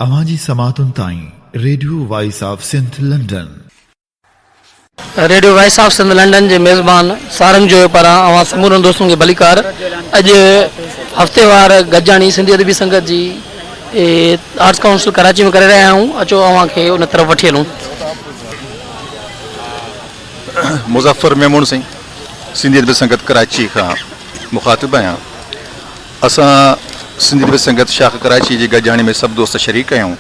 اوهان جي سماعتن تائين radio voice of Sindh London. Radio voice of Sindh London جي ميزبان سارنگ جويو پاران اوهان سمورن دوستن کي ڀليڪار. اڄ هفتيوار گڏجاڻي سنڌي ادبي سنگت جي آرٽس ڪائونسل ڪراچي ۾ ڪري رهيا آهيون اچو اوهان کي ان طرف وٺي هلون. مظفر ميمڻ سائين سنڌي ادبي سنگت ڪراچي کان مخاطب آهيان. اسان سنڌي ادبي سنگت شاخ ڪراچي جي گڏجاڻي ۾ سڀ دوست شريڪ آهيون.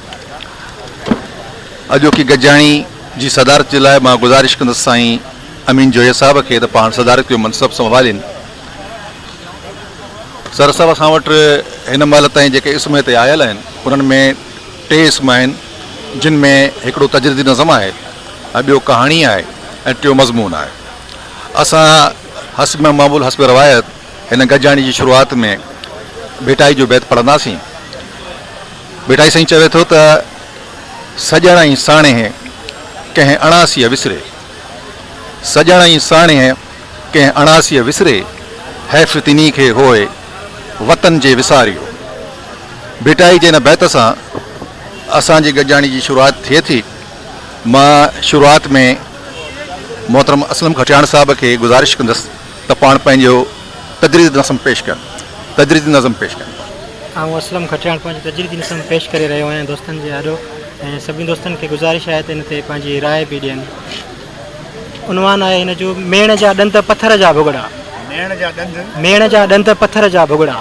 اڄوڪي گڏجاڻي جي صدارت جي لاء مان گذارش ڪندس سائين امين جويي صاحب کي ته پاڻ صدارت جو منصب سنڀالين. سر صاحب اسان وٽ هن مهل تائين جيڪي اسم هتي آيل آهن انهن ۾ ٽي اسم آهن جن ۾ هڪڙو تجريدي نظم آهي ۽ ٻيو ڪهاڻي آهي ۽ ٽيون مضمون آهي. اسان حسب معمول حسب روايت هن گڏجاڻي جي شروعات ۾ ڀٽائي جو بيت پڙهنداسين. ڀٽائي سائين چوي ٿو ته، سڄڻ ۽ ساڻيهه ڪنهن اڻاسيء وسري، سڄڻ ۽ ساڻيهه ڪنهن اڻاسيء وسري، حيف تنهي کي هوء وطن جي وساريو. ڀٽائي جي هن بيت سان اسان جي گڏجاڻي جي شروعات ٿئي ٿي. مان شروعات ۾ محترم اسلم کٽياڻ صاحب کي گذارش ڪندس ته پاڻ پنهنجو تجريدي نظم پيش ڪن. تجريدي نظم پيش ڪن. آئون اسلم کٽياڻ پنهنجو تجريدي نظم پيش ڪري رهيو آهيان دوستن جي آڏو ۽ سڀني دوستن کي گذارش آهي ته ان تي پنهنجي راء به ڏين. عنوان آهي هن جو ميڻ جا ڏند پٿر جا ڀڳڙا. ميڻ جا ڏند. ميڻ جا ڏند پٿر جا ڀڳڙا.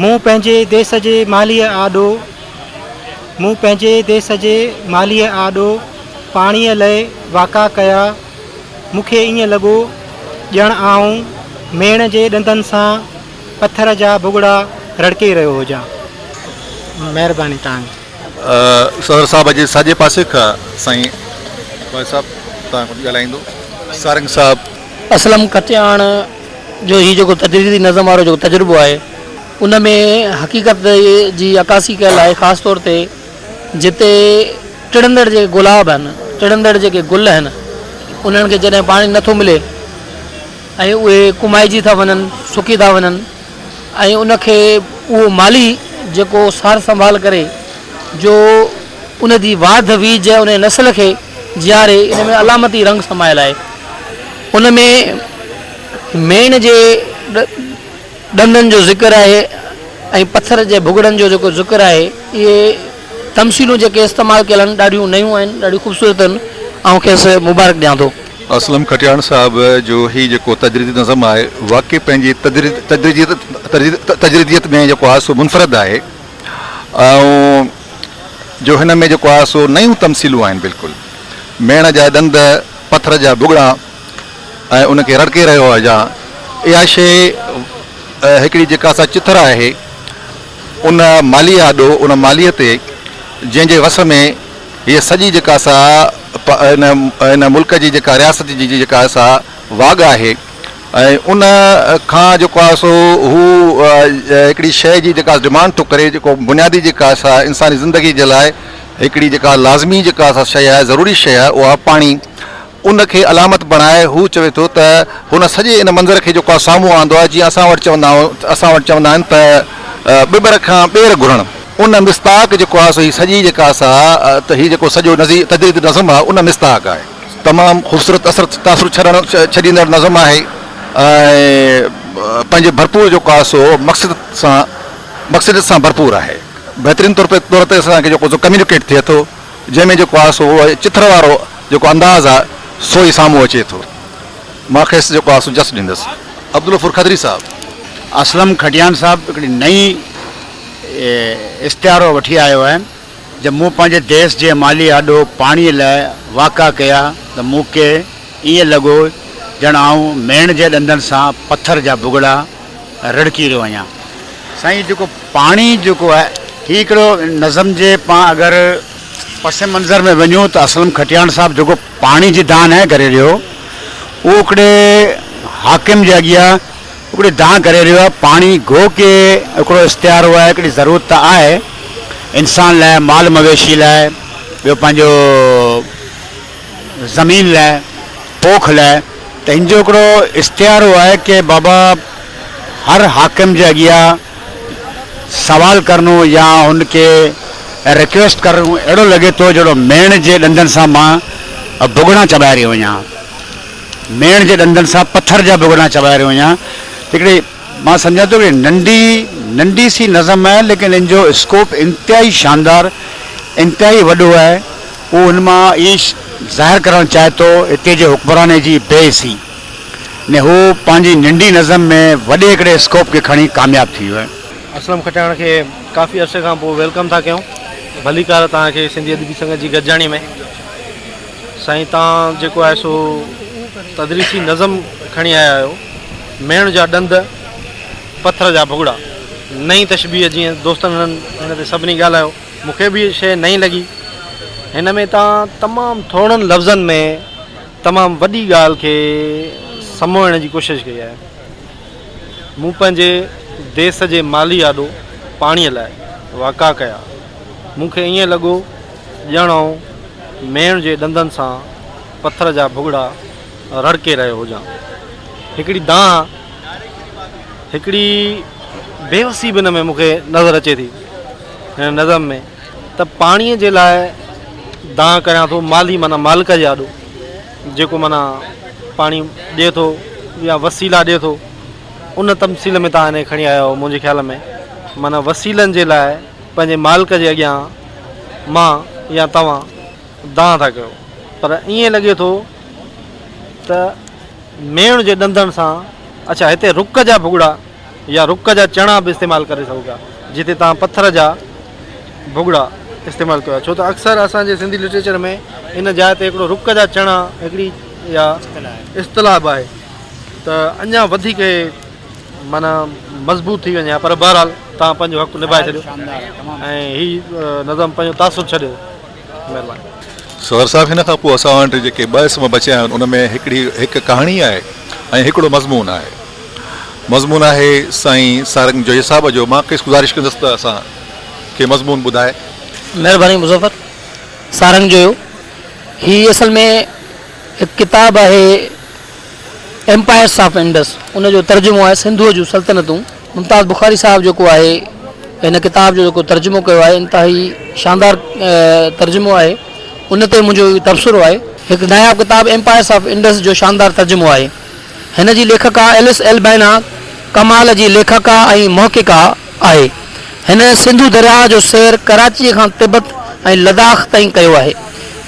مون پنهنجي ديس جي مالهيء آڏو مون پنهنجي ديس جي مالهيء آڏو پاڻيء لئه واڪا ڪيا. مون کي ائين لڳو ڄڻ آئون ميڻ جي ڏندن سان پٿر جا ڀڳڙا رڙڪي رهيو هجان. مهرباني توهان جي. صدر صاحب جي ساڄي پاسي کان سائين ڀائي صاحب توهان ڪجهه ڳالهائيندو. سارنگ صاحب. اسلم کٽياڻ جو هي جيڪو تجريدي نظم وارو جيڪو تجربو آهي ان ۾ حقيقت جي عڪاسي ڪيل آهي خاص طور تي جتي ٽڙندڙ جيڪي گلاب آهن، ٽڙندڙ جيڪي گل آهن، انهن کي جڏهن پاڻي نٿو ملي ۽ اهي ڪمائجي ٿا وڃن، سڪي ٿا وڃن ۽ ان کي اهو مالهي جيڪو سار سنڀال ڪري جو ان جي واڌ ويجهه ان جي نسل کي جياري ان ۾ علامتي رنگ سمايل آهي. ان ۾ ميڻ جي ڏندن جو ذڪر آهي ۽ پٿر جي ڀڳڙن جو جيڪو ذڪر آهي اهي تمثيلون جيڪي استعمال ڪيل آهن ڏاڍيون نيون آهن ڏاڍيون خوبصورت آهن آئون کيس مبارڪ ڏيان ٿو. اسلم کٽياڻ صاحب جو هي جيڪو تجريدي نظم آهي واقعي پنهنجي تجريديت ۾ جيڪو آهي سو منفرد آهي ۽ جو هن ۾ جيڪو آهي سو نيون تمثيلون آهن بلڪل ميڻ جا ڏند پٿر جا ڀڳڙا ۽ ان کي رڙڪي رهيو هجان اها شيء هڪڙي جيڪا سا چٿر آهي ان مالهيء آڏو ان مالهيء تي جنهن جي وس ۾ هيء سڄي جيڪا سا هن ملڪ جي جيڪا رياست جي جيڪا سا واڳ آهي ۽ ان کان جيڪو آهي سو هو هڪڙي شيء جي جيڪا ڊمانڊ ٿو ڪري جيڪو بنيادي جيڪا سا انساني زندگي جي لاء هڪڙي جيڪا لازمي جيڪا سا شيء آهي ضروري شيء آهي اها پاڻي ان کي علامت بڻائي هو چوي ٿو ته هن سڄي ان منظر کي جيڪو آهي سامهون آندو آهي جيئن اسان وٽ چوندا اسان وٽ چوندا آهن ته ٻٻر کان ٻير گهرڻ ان مصداق جيڪو آهي سو هي سڄي جيڪا سا ته هي جيڪو سڄو تجريدي نظم آهي ان مصداق آهي. تمام خوبصورت اثر تاثر ڇڏڻ ڇڏيندڙ نظم آهي ۽ پنهنجي ڀرپور جيڪو آهي سو مقصد سان مقصديت سان ڀرپور آهي بهترين طور طور تي اسان کي جيڪو سو ڪميونيڪيٽ ٿئي ٿو. جنهن ۾ جيڪو آهي سو اهو چٿر وارو جيڪو انداز آهي سو ئي سامهون اچي ٿو. مان کيس جيڪو آهي سو جس ڏيندس. عبدالغفور کدري صاحب. اسلم کٽياڻ صاحب هڪڙي نئين استعارو وٺي آيو آهي جب مون پنهنجي ديس جي مالهي آڏو پاڻيء لاء واڪا ڪيا ته مون کي ائين لڳو ڄڻ آئون ميڻ جي ڏندن سان پٿر جا ڀڳڙا رڙڪي رهيو آهيان. سائين جيڪو پاڻي جيڪو آهي هي هڪڙو نظم جي پان اگر پس منظر ۾ وڃون ته اسلم کٽياڻ صاحب جيڪو پاڻي جي دانهن ناهي ڪري رهيو اهو هڪڙي حاڪم جي اڳيان هڪڙي دانهن ڪري رهيو آهي پاڻي گو ڪي هڪڙو استعارو آهي هڪڙي ضرورت ته آهي انسان لاء مال مويشي لاء ٻيو پنهنجو زمين لاء پوک لاء ته هن جو هڪڙو استعارو آهي ڪي بابا هر حاڪم جي اڳيان سوال ڪرڻو يا هن کي ۽ رڪويسٽ ڪرڻ اهڙو لڳي ٿو جهڙو ميڻ جي ڏندن سان مان ڀڳڙا چٻائي رهيو هجان. ميڻ جي ڏندن سان پٿر جا ڀڳڙا چٻائي رهيو هجان. هڪڙي مان سمجهان ٿو هڪڙي ننڍي ننڍي سي نظم آهي ليڪن ان جو اسڪوپ انتهائي شاندار انتهائي وڏو آهي. هو هن مان اهي ظاهر ڪرڻ چاهي ٿو هتي جي حڪمراني جي بي حسي ۽ هو پنهنجي ننڍي نظم ۾ وڏي هڪڙي اسڪوپ کي کڻي ڪامياب ٿي ويو آهي. اسلم کٽياڻ کي ڪافي عرصي کان پوء welcome ٿا ڪيون ڀليڪار توهان کي سنڌي ادبي سنگت جي گڏجاڻي ۾ سائين توهان جيڪو آهي سو تدريسي نظم کڻي آيا آهيو ميڻ جا ڏند پٿر جا ڀڳڙا نئين تشبيهه جيئن دوستن هن تي سڀني ڳالهايو مون کي به هي شيء نئين لڳي هن ۾ توهان تمام ٿورڙن لفظن ۾ تمام وڏي ڳالهه کي سموئڻ جي ڪوشش ڪئي آهي. مون پنهنجي ديس جي مالهي آڏو پاڻيء لاء واڪا ڪيا. مون کي ائين لڳو ڄڻ آئون ميڻ جي ڏندن سان پٿر جا ڀڳڙا رڙڪي رهيو هجان. هڪڙي دانهن، هڪڙي بيوسي به ان ۾ مون کي نظر اچي ٿي. هن نظم ۾ ته پاڻيء جي لاء دانهن ڪريان ٿو، مالهي معنيٰ مالڪ جي آڏو. جيڪو معنيٰ پاڻي ڏئي ٿو يا وسيلا ڏئي ٿو ان تمثيل ۾ توهان هن کي کڻي آيا آهيو منهنجي خيال ۾ معنيٰ وسيلن جي لاء پنهنجي مالڪ جي اڳيان مان يا توهان دانهن ٿا ڪيو پر ائين لڳي ٿو ته ميڻ جي ڏندن سان اڇا هتي رڪ جا ڀڳڙا يا رڪ جا چڻا به استعمال ڪري سگهو پيا جتي توهان پٿر جا ڀڳڙا استعمال ڪيو آهي ڇو ته اڪثر اسان جي سنڌي لٽريچر ۾ ان جاء تي هڪڙو رڪ جا چڻا هڪڙي اها اصطلاح به آهي ته اڃا وڌيڪ معنيٰ مضبوط ٿي وڃي ها پر بهرحال توهان پنهنجو حق نڀائي ڇڏيو ۽ هي نظم پنهنجو تاثر ڇڏيو مهرباني. صدر صاحب هن کان پوء اسان وٽ جيڪي ٻه اسم بچيا آهن ان ۾ هڪڙي هڪ ڪهاڻي آهي ۽ هڪڙو مضمون آهي. مضمون آهي سائين سارنگ جويي صاحب جو مان کيس گذارش ڪندس ته اسان کي مضمون ٻڌائي. مهرباني مظفر سارنگ جويو هي اصل ۾ هڪ ڪتاب آهي ايمپائرس آف انڊس ان جو ترجمو آهي سنڌوء جون سلطنتون ممتاز بخاري صاحب جيڪو آهي هن ڪتاب جو جيڪو ترجمو ڪيو آهي انتهائي شاندار ترجمو آهي ان تي منهنجو تبصرو آهي هڪ ناياب ڪتاب ايمپائرس آف انڊس جو شاندار ترجمو آهي هن جي ليکڪا ايلس البينا ڪمال جي ليکڪا ۽ محققه آهي. هن سنڌو درياهه جو سير ڪراچيء کان تبت ۽ لداخ تائين ڪيو آهي،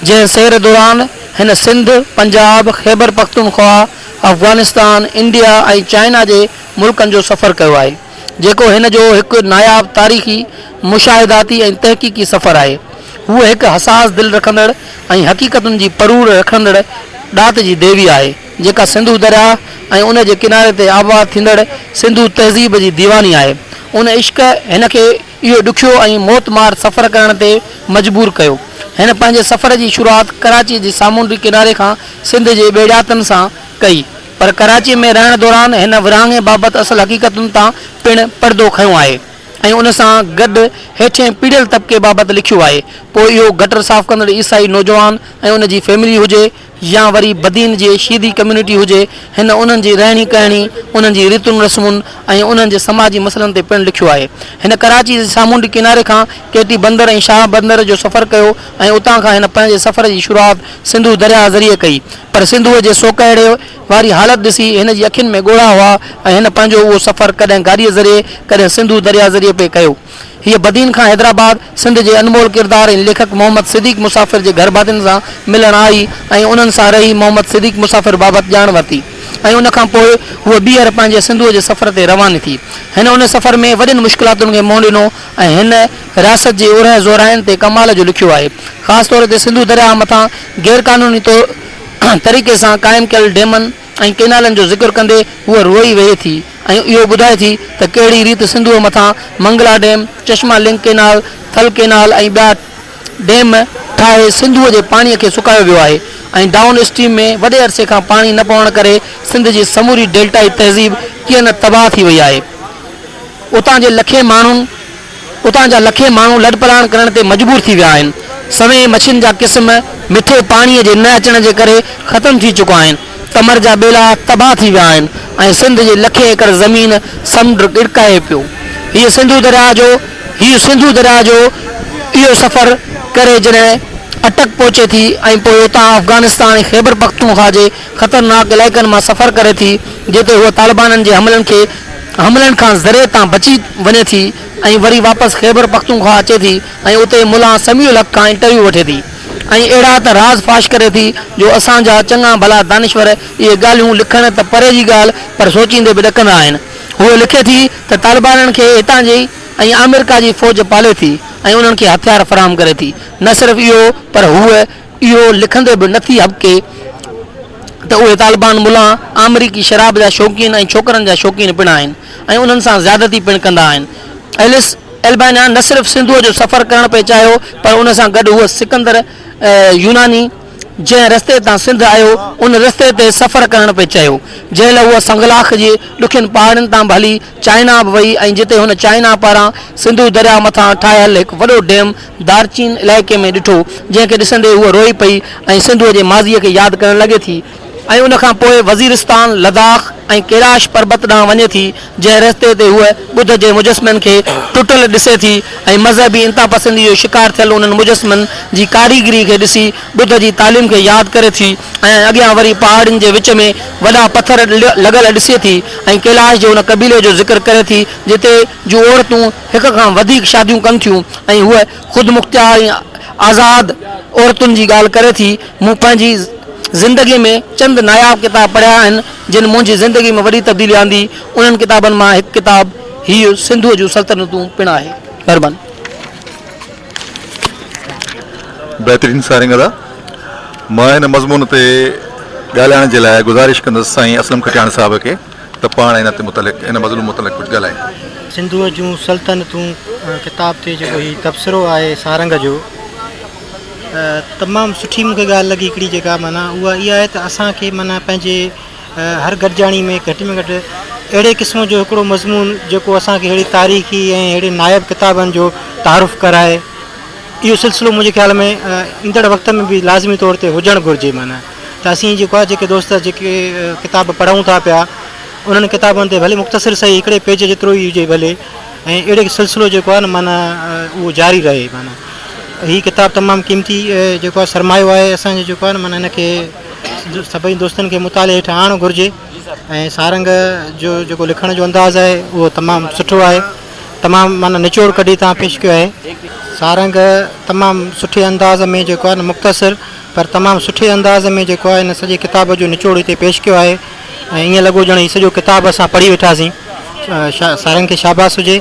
جنهن سير دوران هن سنڌ، پنجاب، خيبر پختونخواهه، افغانستان، انڊيا ۽ چائنا جي ملڪن جو سفر ڪيو آهي، جيڪو هن جو هڪ ناياب تاريخي، مشاهداتي ۽ تحقيقي سفر آهي. هوء هڪ حساس دل رکندڙ ۽ حقيقتن جي پروڙ رکندڙ ڏات جي ديوي آهي. جيڪا سنڌو درياهه ۽ ان جي ڪناري تي آباد ٿيندڙ سنڌو تهذيب جي ديواني آهي. ان عشق هن کي اهو ڏکيو ۽ موتمار سفر ڪرڻ تي مجبور ڪيو. هن پنهنجي سفر جي شروعات ڪراچيء جي سامونڊي ڪناري کان سنڌ جي ٻيڙياتن سان ڪئي، پر ڪراچيء ۾ رهڻ دوران هن ورهاڱي بابت اصل حقيقتن تان پڻ پردو کنيو آهي ۽ ان سان گڏ هيٺئين پيڙهيل طبقي بابت لکيو آهي. پوء اهو گٽر صاف ڪندڙ عيسائي نوجوان ۽ ان جي فيملي هجي يا وري بدين جي شيدي ڪميونٽي هجي، هن انهن جي رهڻي ڪهڻي، انهن جي ريتن رسمن ۽ انهن جي سماجي مسئلن تي پڻ لکيو آهي. هن ڪراچي جي سامونڊي ڪناري کان ڪيٽي بندر ۽ شاهه بندر جو سفر ڪيو ۽ اتان کان هن پنهنجي سفر جي شروعات سنڌو درياهه ذريعي ڪئي. پر سنڌوء جي سوڪهڙي واري حالت ڏسي هن جي اکين ۾ ڳوڙها هئا ۽ هن پنهنجو اهو سفر ڪڏهن گاڏيء ذريعي ڪڏهن سنڌو درياهه ذريعي پئي ڪيو. هيء بدين کان حيدرآباد، سنڌ جي انمول ڪردار ۽ ليکڪ محمد صديق مسافر جي گهرڀاتين سان ملڻ آئي ۽ انهن سان رهي محمد صديق مسافر بابت ڄاڻ ورتي ۽ ان کان پوء هوء ٻيهر پنهنجي سنڌوء جي سفر تي رواني ٿي. هن ان سفر ۾ وڏين مشڪلاتن کي منهن ڏنو ۽ هن رياست جي ارهه زوراين تي ڪمال جو لکيو آهي. خاص طور تي سنڌو درياهه مٿان غيرقانوني طريقي سان قائم ڪيل ڊيمن، ۽ ڪئنالن جو ذڪر ڪندي هوء روئي ويهي ٿي ۽ اهو ٻڌائي ٿي ته ڪهڙي ريت سنڌوء مٿان Mangla dam, Chashma link canal, Thal canal ۽ ٻيا ڊيم ٺاهي سنڌوء جي پاڻيء کي سڪايو ويو آهي ۽ ڊائون اسٽريم ۾ وڏي عرصي کان پاڻي نه پوڻ ڪري سنڌ جي سموري ڊيلٽائي تهذيب ڪيئن نه تباهه ٿي وئي آهي. اتان جي لکين ماڻهن. اتان جا لکين ماڻهو لڏپلاڻ ڪرڻ تي مجبور ٿي ويا آهن. سوين مڇين جا قسم مٺي پاڻيء جي نه اچڻ جي ڪري ختم ٿي چڪا آهن. تمر جا ٻيلا تباهه ٿي ويا آهن ۽ سنڌ جي لکين ايڪڙ زمين سمنڊ ڳڙڪائي پيو. هيء سنڌو درياهه جو هيء سنڌو درياهه جو اهو سفر ڪري جڏهن اٽڪ پهچي ٿي ۽ پوء اتان افغانستان ۽ خيبر پختونخوا جي خطرناڪ علائقن مان سفر ڪري ٿي جتي هوء طالبانن جي حملن کي حملن کان ذري تان بچي وڃي ٿي ۽ وري واپس خيبر پختونخوا اچي ٿي ۽ اتي ملان سميع الحق کان انٽرويو وٺي ٿي ۽ اهڙا ته راز فاش ڪري ٿي جو اسان جا چڱا ڀلا دانشور اهي ڳالهيون لکڻ ته پري جي ڳالهه پر سوچيندي به ڏڪندا آهن. هوء لکي ٿي ته طالبانن کي هتان جي ۽ آمريڪا جي فوج پالي ٿي ۽ انهن کي هٿيار فراهم ڪري ٿي. نه صرف اهو پر هوء اهو لکندي به نٿي هٻڪي ته اهي طالبان ملان آمريڪي شراب جا شوقين ۽ ڇوڪرن جا شوقين پڻ آهن ۽ انهن سان زيادتي پڻ ڪندا آهن. ايلس البانيا نه صرف سنڌوء جو سفر ڪرڻ پئي چاهيو پر ان سان گڏ هوء سڪندر يوناني جنهن رستي تان سنڌ آيو ان رستي تي سفر ڪرڻ پئي چاهيو. جنهن لاء هوء سنگلاخ جي ڏکين پهاڙين تان به هلي چائنا به وئي ۽ جتي هن چائنا پاران سنڌو درياء مٿان ٺاهيل هڪ وڏو ڊيم دارچين علائقي ۾ ڏٺو جنهن کي ڏسندي هوء روئي پئي ۽ سنڌوء جي ماضيء کي ياد ڪرڻ لڳي ٿي. ۽ ان کان پوء وزيرستان، لداخ ۽ ڪيلاش پربت ڏانهن وڃي ٿي، جنهن رستي تي هوء ٻڌ جي مجسمن کي ٽٽل ڏسي ٿي ۽ مذهبي انتهاپسندي جو شڪار ٿيل انهن مجسمن جي ڪاريگري کي ڏسي ٻڌ جي تعليم کي ياد ڪري ٿي ۽ اڳيان وري پهاڙين جي وچ ۾ وڏا پٿر لڳل ڏسي ٿي ۽ ڪيلاش جي ان قبيلي جو ذڪر ڪري ٿي جتي جون عورتون هڪ کان وڌيڪ شاديون ڪن ٿيون ۽ هوء خودمختيار ۽ آزاد عورتن جي ڳالهه ڪري ٿي. مون پنهنجي زندگيء ۾ چند ناياب ڪتاب پڙهيا آهن، جن منهنجي زندگيء ۾ وڏي تبديلي آندي. انهن ڪتابن مان هڪ ڪتاب هيء سنڌوء جون سلطنتون پڻ آهي. مهرباني. بهترين سارنگ ادا. مان هن مضمون تي ڳالهائڻ جي لاء گذارش ڪندس سائين اسلم کٽياڻ صاحب کي ته پاڻ ان تي متعلق ان مضمون متعلق ڪجهه ڳالهائين. سنڌوء جون سلطنتون ڪتاب تي جيڪو هي تبصرو آهي سارنگ جو تمام سٺي مون کي ڳالهه لڳي هڪڙي جيڪا معنيٰ اها اها آهي ته اسان کي معنيٰ پنهنجي هر گڏجاڻي ۾ گهٽ ۾ گهٽ اهڙي قسم جو هڪڙو مضمون جيڪو اسان کي اهڙي تاريخي ۽ اهڙي نائب ڪتابن جو تعارف ڪرائي اهو سلسلو منهنجي خيال ۾ ايندڙ وقت ۾ به لازمي طور تي هجڻ گهرجي معنيٰ ته اسين جيڪو آهي جيڪي دوست جيڪي ڪتاب پڙهون ٿا پيا انهن ڪتابن تي ڀلي مختصر سهي هڪڙي پيج جيترو ئي هجي ڀلي ۽ اهڙي سلسلو جيڪو آهي نه معنيٰ اهو جاري رهي معنيٰ هي ڪتاب تمام قيمتي جيڪو آهي سرمايو آهي اسان جو جيڪو آهي نه معنيٰ هن کي سڀئي دوستن کي مطالعي هيٺ آڻڻ گهرجي ۽ سارنگ جو جيڪو لکڻ جو انداز آهي اهو تمام سٺو آهي تمام معنيٰ نچوڙ ڪڍي تان پيش ڪيو آهي سارنگ تمام سٺي انداز ۾ جيڪو آهي نه مختصر پر تمام سٺي انداز ۾ جيڪو آهي هن سڄي ڪتاب جو نچوڙ هتي پيش ڪيو آهي ۽ ائين لڳو ڄڻ هي سڄو ڪتاب اسان پڙهي ويٺاسين. سارنگ کي شاباس هجي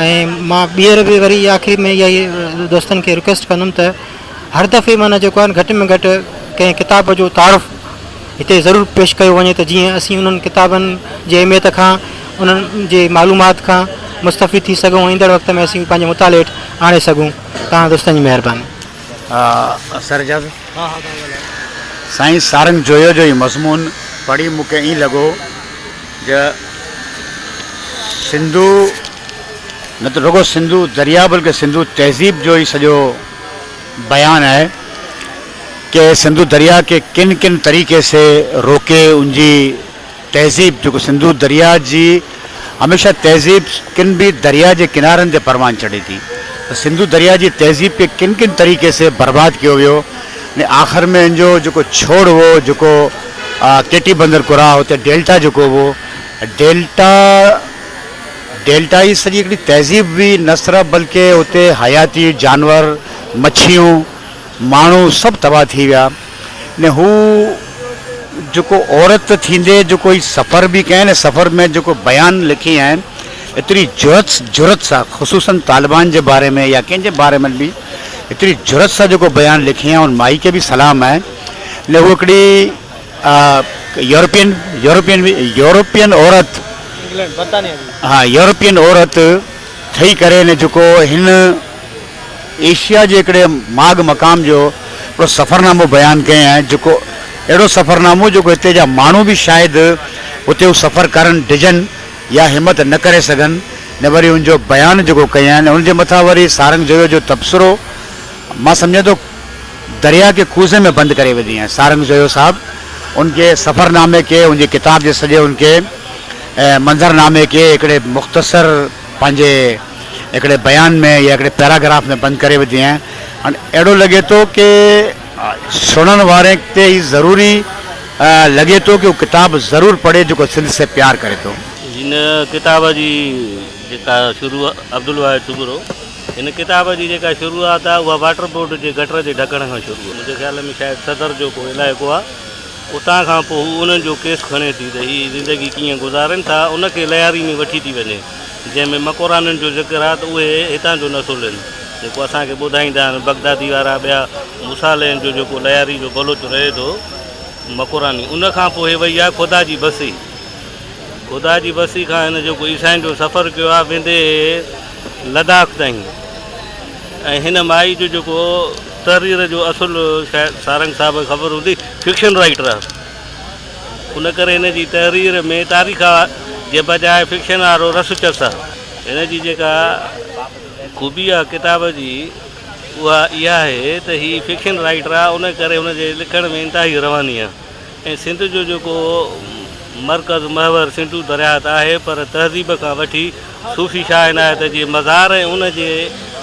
۽ مان ٻيهر به وري آخري ۾ اها ئي دوستن کي رڪويسٽ ڪندم ته هر دفعي معنيٰ جيڪو آهي گهٽ ۾ گهٽ ڪنهن ڪتاب جو تعارف هتي ضرور پيش ڪيو وڃي ته جيئن اسين انهن ڪتابن جي اهميت کان انهن جي معلومات کان مستفيد ٿي سگهون ۽ ايندڙ وقت ۾ اسين پنهنجي مطالعي هيٺ آڻي سگهون توهان دوستن جي مهرباني. سر اجازت؟ سائين سارنگ جويو جو هي مضمون پڙهي مون کي ائين لڳو ته سنڌو نه ته رڳو سنڌو درياء بلڪه سنڌو تهذيب جو هي سڄو بيان آهي ڪي سنڌو درياء کي ڪن ڪن طريقي سي روڪي ان جي تهذيب جيڪو سنڌو درياء جي هميشه تهذيب ڪن به درياء جي ڪنارن تي پروان چڙهي ٿي ته سنڌو درياء جي تهذيب کي ڪن ڪن طريقي سي برباد ڪيو ويو ۽ آخر ۾ ان جو جيڪو ڇوڙ هو جيڪو ڪيٽي بندر ڪراهه هتي ڊيلٽا جيڪو هو ڊيلٽا ڊيلٽا جي سڄي هڪڙي تهذيب هئي نه صرف بلڪه اتي حياتي جانور مڇيون ماڻهو سڀ تباهه ٿي ويا ۽ هو جيڪو عورت ٿيندي جيڪو هي سفر به ڪيائين ۽ سفر ۾ جيڪو بيان لکي آهن ايتري جرئت جرئت سان خصوصن طالبان جي باري ۾ يا ڪنهن جي باري ۾ به ايتري جرئت سان جيڪو بيان لکي آهي ان مائي کي به سلام آهي ۽ هو هڪڙي يورپين يورپين يورپين عورت ها يورپين عورت ٺهي ڪري ۽ جيڪو هن ايشيا جي هڪڙي ماڳ مقام جو هڪڙو سفرنامو بيان ڪيائين آهي جيڪو اهڙو سفرنامو جيڪو هتي جا ماڻهو به شايد اتي هو سفر ڪرڻ ڊڄن يا همت نه ڪري سگهن نه وري ان جو بيان جيڪو ڪيائين ان جي مٿان وري سارنگ جويو جو تبصرو مان سمجهان ٿو درياء کي ڪوزي ۾ بند ڪري وڌي آهي سارنگ جويو صاحب ان کي سفرنامي کي ان جي ڪتاب جي سڄي ان کي منظرنامي کي هڪڙي مختصر پنهنجي هڪڙي بيان ۾ يا هڪڙي پيراگراف ۾ بند ڪري وڌي آهي. هاڻي اهڙو لڳي ٿو ڪي سڻڻ واري تي هي ضروري لڳي ٿو ڪي هو ڪتاب ضرور پڙهي جيڪو سنڌ سي پيار ڪري ٿو. هن ڪتاب جي جيڪا شروع عبدالواحد سومرو هن ڪتاب جي جيڪا شروعات آهي اها واٽر بورڊ جي گٽر جي ڍڪڻ کان شروع منهنجي خيال ۾ شايد صدر جو ڪو علائقو آهي اتان کان پوء هو انهن جو ڪيس کڻي ٿي ته هي زندگي ڪيئن گذارين ٿا ان کي لياري ۾ وٺي ٿي وڃي جنهن ۾ مڪورانن جو ذڪر آهي ته اهي هتان جو نسل آهن جيڪو اسان کي ٻڌائيندا آهن بغدادي وارا ٻيا مصالحن جو جيڪو لياري جو بلوچ رهي ٿو مڪوراني ان کان پوء وئي آهي خدا جي بسي خدا جي بسي کان هن جيڪو عيسائين جو سفر ڪيو آهي ويندي لداخ تائين ۽ هن مائي جو جيڪو تحرير جو اصل شايد سارنگ صاحب کي خبر هوندي فڪشن رائيٽر آهي ان ڪري هن جي تحرير ۾ تاريخ جي بجاء فڪشن وارو رس چس آهي. هن جي جيڪا خوبي آهي ڪتاب جي اها اها آهي ته هي فڪشن رائيٽر آهي ان ڪري هن جي لکڻ ۾ انتهائي رواني آهي ۽ سنڌ جو جيڪو مرڪز محور سنڌو درياهه ته آهي پر تهذيب کان وٺي صوفي شاهه عنايت جي مزار ۽ ان جي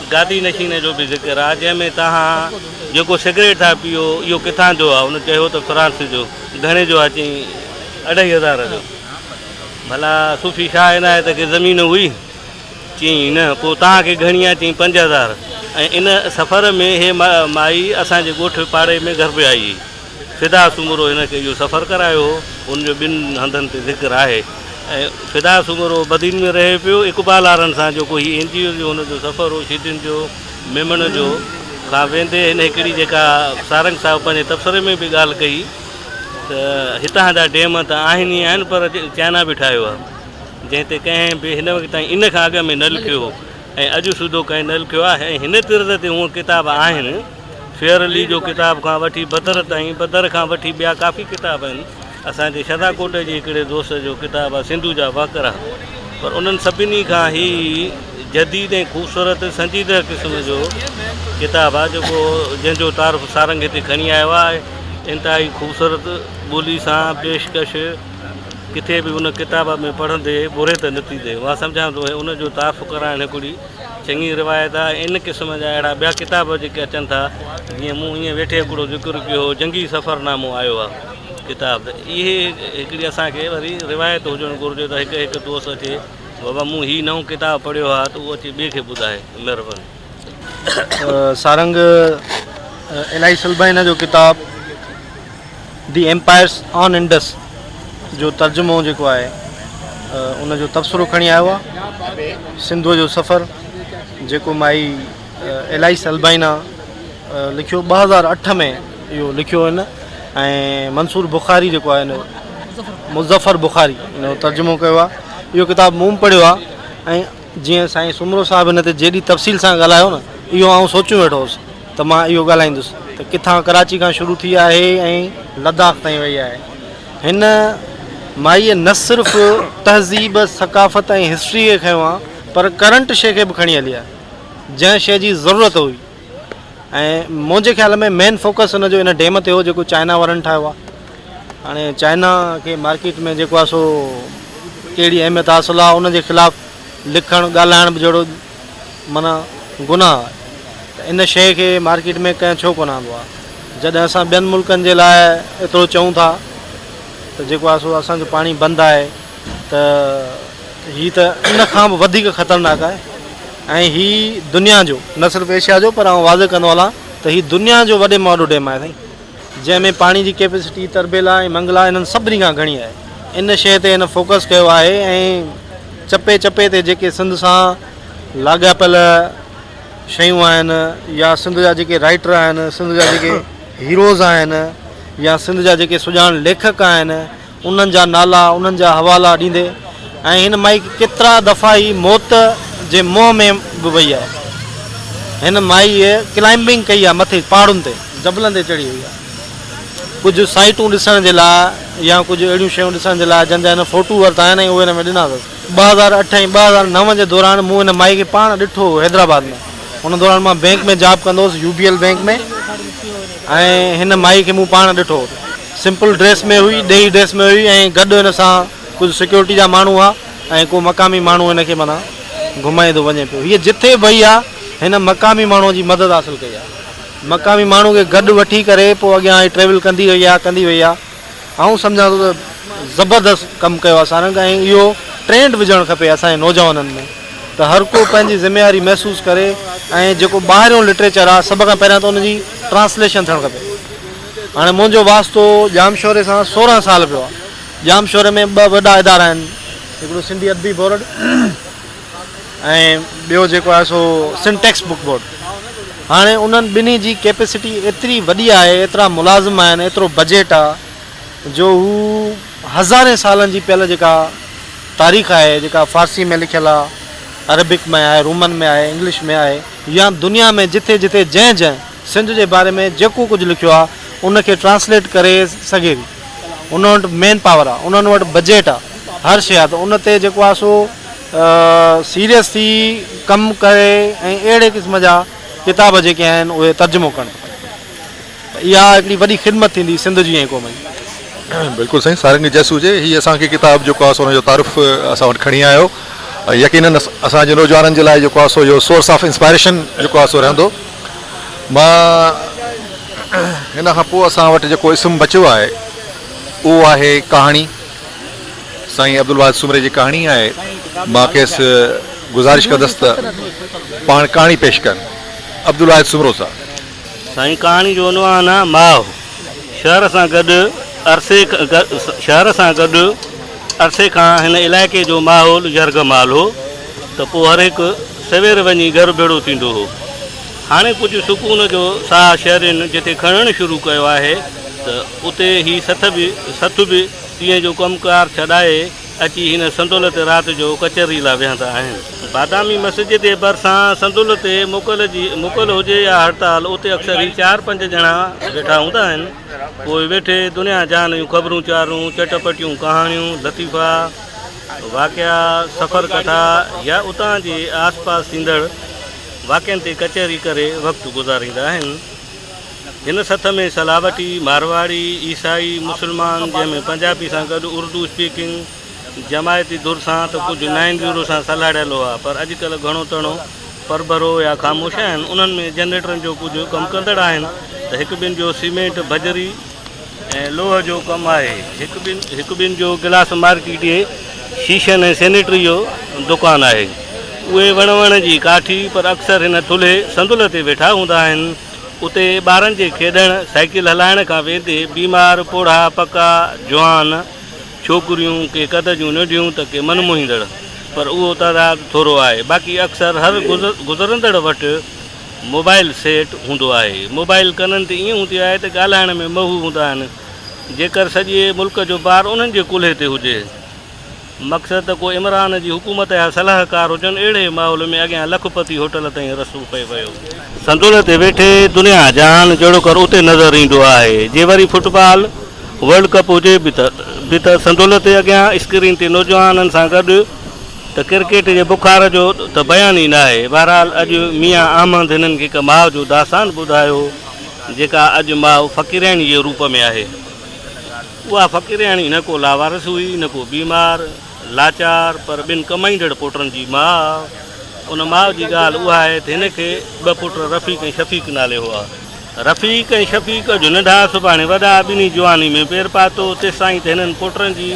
گادي نشين جو به ذڪر آهي جنهن ۾ توهان جيڪو سگريٽ ٿا پيئو اهو ڪٿان جو آهي هن چيو ته فرانس جو گهڻي جو آهي چيائين اڍائي هزار جو ڀلا صوفي شاهه عنايت کي زمين هئي چيائين نه پوء توهان کي گهڻي آهي چيائين 5000 ۽ ان سفر ۾ هي مائي اسان جي ڳوٺ پاڙي ۾ گهر به آئي هئي فدا سومرو هن کي اهو سفر ڪرايو هو، ان جو ٻن هنڌن تي ذڪر آهي ۽ فدا سومرو بدين ۾ رهي پيو، اقبال وارن سان جيڪو هي اين جي او جو هن جو سفر هو شيدين جو، ميمڻ جو، کان ويندي هن هڪڙي جيڪا سارنگ صاحب پنهنجي تبصري ۾ به ڳالهه ڪئي ته هتان جا ڊيم ته آهن ئي آهن پر چائنا به ٺاهيو آهي جنهن تي ڪنهن به هن وقت تائين ان کان اڳ ۾ نه لکيو هو ۽ اڄ سوڌو ڪنهن نه لکيو آهي ۽ هن طرز تي هونء ڪتاب آهن. فيئرلي جو ڪتاب کان وٺي بدر تائين، بدر کان وٺي ٻيا ڪافي ڪتاب آهن. اسان جي شھداڪوٽ جي هڪڙي دوست جو ڪتاب آهي سنڌو جا وهڪرا پر انهن سڀني کان هي جديد ۽ خوبصورت سنجيده قسم جو ڪتاب آهي جيڪو جنهن جو تعارف سارنگ هتي کڻي آيو آهي. انتهائي خوبصورت ٻولي سان پيشڪش ڪٿي به ان ڪتاب ۾ پڙهندي بوريت نه ٿيندي. مان سمجهان ٿو ان جو تعارف ڪرائڻ هڪڙي چڱي روايت آهي ۽ ان قسم جا اهڙا ٻيا ڪتاب جيڪي اچن ٿا جيئن مون ائين ويٺي هڪڙو ذڪر ڪيو هو جنگي سفرنامو آيو آهي ڪتاب ته اهي هڪڙي اسان کي وري روايت هجڻ گهرجي ته هڪ هڪ دوست اچي بابا مون هي نئون ڪتاب پڙهيو آهي ته اهو اچي ٻئي کي ٻڌائي مهرباني. سارنگ الاهي سلبائنا جو ڪتاب the empires on Indus جو ترجمو جيڪو آهي ان جو تبصرو کڻي آيو آهي سنڌوء جو سفر جيڪو مائي الائس البائنا لکيو 2008 ۾ اهو لکيو هن ۽ منصور بخاري جيڪو آهي مظفر بخاري ان جو ترجمو ڪيو آهي اهو ڪتاب مون پڙهيو آهي ۽ جيئن سائين سومرو صاحب هن تي جيڏي تفصيل سان ڳالهايو نه اهو آئون سوچيون ويٺو هوس ته مان اهو ڳالهائيندس ته ڪٿان ڪراچي کان شروع ٿي آهي ۽ لداخ تائين وئي آهي. هن مائيء نه صرف تهذيب، ثقافت ۽ هسٽري کي کنيو آهي پر ڪرنٽ شيء کي به کڻي هلي آهي جنهن شيء جي ضرورت هئي ۽ منهنجي خيال ۾ مين فوڪس ان جو ان ڊيم تي هو جيڪو چائنا وارن ٺاهيو آهي. هاڻي چائنا کي مارڪيٽ ۾ جيڪو آهي سو ڪهڙي اهميت حاصل آهي ان جي خلاف لکڻ ڳالهائڻ به جهڙو معنيٰ گناهه آهي ته ان شيء کي مارڪيٽ ۾ ڪنهن ڇو ڪونه آندو آهي جڏهن اسان ٻين ملڪن جي لاء ايترو چئون ٿا ته جيڪو آهي سو اسان جو پاڻي بند آهي ته هي ته ان کان به وڌيڪ خطرناڪ آهي ۽ هي دنيا جو نه صرف ايشيا جو پر آئون واضح ڪندو هلان ته هي دنيا جو وڏي ۾ وڏو ڊيم آهي سائين جنهن ۾ پاڻي جي ڪيپيسٽي تربيلا ۽ منگلا انهن سڀني کان گهڻي آهي. ان شيء تي هن فوڪس ڪيو آهي ۽ چپي چپي تي جيڪي سنڌ سان لاڳاپيل شيون آهن يا سنڌ جا جيڪي رائيٽر آهن، سنڌ جا جيڪي هيروز آهن يا سنڌ جا جيڪي سڄاڻ ليکڪ آهن انهن جا نالا، انهن جا حوالا ڏيندي ۽ هن مائي ڪيترا دفعا ئي موت جي منهن ۾ به وئي آهي. هن مائيء ڪلائمبنگ ڪئي آهي مٿي پهاڙن تي، جبلن تي چڙهي وئي آهي. ڪجهه سائيٽون ڏسڻ جي لاء يا ڪجهه اهڙيون شيون ڏسڻ جي لاء جن جا هن فوٽو ورتا آهن ۽ اهي هن ۾ ڏنا اٿس. 2008 ۽ 2009 جي دوران مون هن مائي کي پاڻ ڏٺو هو حيدرآباد ۾. ان دوران مان بئنڪ ۾ جاب ڪندو هوس، يو بي ايل بئنڪ ۾، ۽ هن مائي کي مون پاڻ ڏٺو هو. سمپل ڊريس ۾ هئي، ڏيهي ڊريس ۾ هئي ۽ گڏ هن سان ڪجهه سيڪيورٽي جا ماڻهو هئا ۽ ڪو مقامي ماڻهو هن کي معنيٰ گهمائيندو وڃي پيو. هيء جٿي به وئي آ، هن مقامي ماڻهوء جي مدد حاصل ڪئي آ. مقامي ماڻهو کي گڏ وٺي ڪري پوء اڳيان هي ٽريول ڪندي وئي آ، ڪندي وئي آ. آئون سمجهان ٿو ته زبردست ڪم ڪيو آ سارنگ ۽ اهو ٽرينڊ وجهڻ کپي اسان جي نوجوانن ۾ ته هر ڪو پنهنجي ذميواري محسوس ڪري ۽ جيڪو ٻاهريون لٽريچر آ سڀ کان پهريان ته ان جي ٽرانسليشن ٿيڻ کپي. هاڻي منهنجو واسطو ڄامشوري سان 16 سال پيو آ. ڄامشوري ۾ ٻه وڏا ادارا آهن، هڪڙو سنڌي ادبي بورڊ ۽ ٻيو جيڪو آهي سو سنڌ ٽيڪسٽ بڪ بورڊ. هاڻي انهن ٻنهي جي ڪيپيسٽي ايتري وڏي آهي، ايترا ملازم آهن، ايترو بجيٽ آ جو هو هزارين سالن جي پيل جيڪا تاريخ آهي، جيڪا فارسي ۾ لکيل آ، عربڪ ۾ آهي، رومن ۾ آهي، انگلش ۾ آهي يا دنيا ۾ جٿي جٿي جنهن جنهن سنڌ جي باري ۾ جيڪو ڪجهه لکيو آ ان کي ٽرانسليٽ ڪري سگهي ٿي. انهن وٽ مين پاور آ، انهن وٽ بجيٽ آ، هر شيء آ ته ان تي جيڪو آ سو سيريس ٿي ڪم ڪري ۽ اهڙي قسم جا ڪتاب جيڪي آهن اهي ترجمو ڪرڻ کپن ته اها هڪڙي وڏي خدمت ٿيندي سنڌ جي ۽ قوم جي. بلڪل سائين سارنگ جس هجي هي اسان کي ڪتاب جيڪو آ سو ان جو تعارف اسان وٽ کڻي آيو ۽ يقينن اسان جي نوجوانن جي لاء جيڪو آ سو اهو سورس آف انسپائريشن جيڪو آ سو رهندو مان هن کان پوء اسان وٽ جيڪو اسم بچيو آهي اهو آهي ڪهاڻي سائين عبدالواحد سومري جي ڪهاڻي آهي مان کيس گذارش ڪندس ته پاڻ ڪهاڻي پيش ڪن عبدالواحد سومرو صاحب. سائين ڪهاڻي جو عنوان آ ماء شهر سان گڏ عرصي شهر سان گڏ عرصي کان هن علائقي جو ماحول يرغمال هو ته پوء هر هڪ سوير وڃي گهر ڀيڙو ٿيندو هو. هاڻي ڪجهه سڪون جو ساهه شهرين جتي کڻڻ شروع ڪيو آهي ته اتي هي سٿ به سٿ به ڏينهن جو ڪم ڪار ڇڏائي اچي هن صندل تي رات جو ڪچهري لا ويهندا آهن. بادامي مسجد جي ڀرسان صندل تي موڪل جي موڪل هجي يا هڙتال اتي اڪثر هي چار پنج ڄڻا ويٺا هوندا آهن. پوء ويٺي دنيا جهان جون خبرون چارون، چٽ پٽيون ڪهاڻيون، لطيفا، واقعا، سفر ڪٿا يا اتان جي آس پاس ٿيندڙ واقعن تي ڪچهري ڪري وقت گذاريندا آهن. هن سٿ ۾ سلاوٽي، مارواڙي، عيسائي، مسلمان جنهن ۾ پنجابي سان گڏ اردو اسپيڪنگ جماعتي ڌر سان ته ڪجهه نائن زيرو سان سلهاڙيل هئا پر اڄڪلهه گهڻو تڻو پرڀرو يا خاموش آهن. انهن ۾ جنريٽرن جو ڪجهه ڪم ڪندڙ آهن ته هڪ ٻن جو سيمينٽ، بجري، ۽ لوهه جو ڪم آهي. هڪ ٻن هڪ ٻن جو گلاس مارڪيٽ جي شيشن ۽ سينيٽري جو دڪان آهي. اهي وڻ وڻ جي ڪاٺي پر اڪثر هن ٿلهي صندل تي ويٺا هوندا آهن. اتي ٻارن جي کيڏڻ، سائيڪل هلائڻ کان ويندي بيمار، پوڙها، پڪا، جوان، ڇوڪريون، ڪي قد جون ننڍيون ته ڪي من موهيندڙ پر اهو تعداد ٿورو آهي. باقي اڪثر هر گذرندڙ وٽ موبائل سيٽ هوندو آهي. موبائل ڪنن تي ائين هوندي آهي ته ڳالهائڻ ۾ محو هوندا آهن. جيڪر سڄي ملڪ جو بار انهن جي ڪلهي تي هجي. مقصد ته ڪو عمران جي حڪومت جا صلاحڪار هجن. اهڙي ماحول ۾ اڳيان لک پتي هوٽل تائين رسو پئي ويو. صندول تي ويٺي دنيا جهان جهڙوڪر اتي نظر ايندو آهي. جي وري فٽ بال ورلڊ ڪپ هجي به ته صندول تي اڳيان اسڪرين تي نوجوانن سان گڏ ته ڪرڪيٽ جي بخار جو ته بيان ئي ناهي. بهرحال اڄ ميان احمد هنن کي هڪ ماء جو داستان ٻڌايو جيڪا اڄ ماء فقيرياڻي جي روپ ۾ آهي. اها فقيرياڻي نه ڪو لاوارث هئي نه ڪو بيمار، لاچار پر ٻن ڪمائيندڙ پوٽن جي ماء. ان ماء جي ڳالهه اها آهي ته هن کي ٻه پٽ رفيق ۽ شفيق نالي هئا. رفيق ۽ شفيق اڄ ننڍا سڀاڻي وڏا، ٻنهي جواني ۾ پير پاتو، تيستائين ته هنن پوٽن جي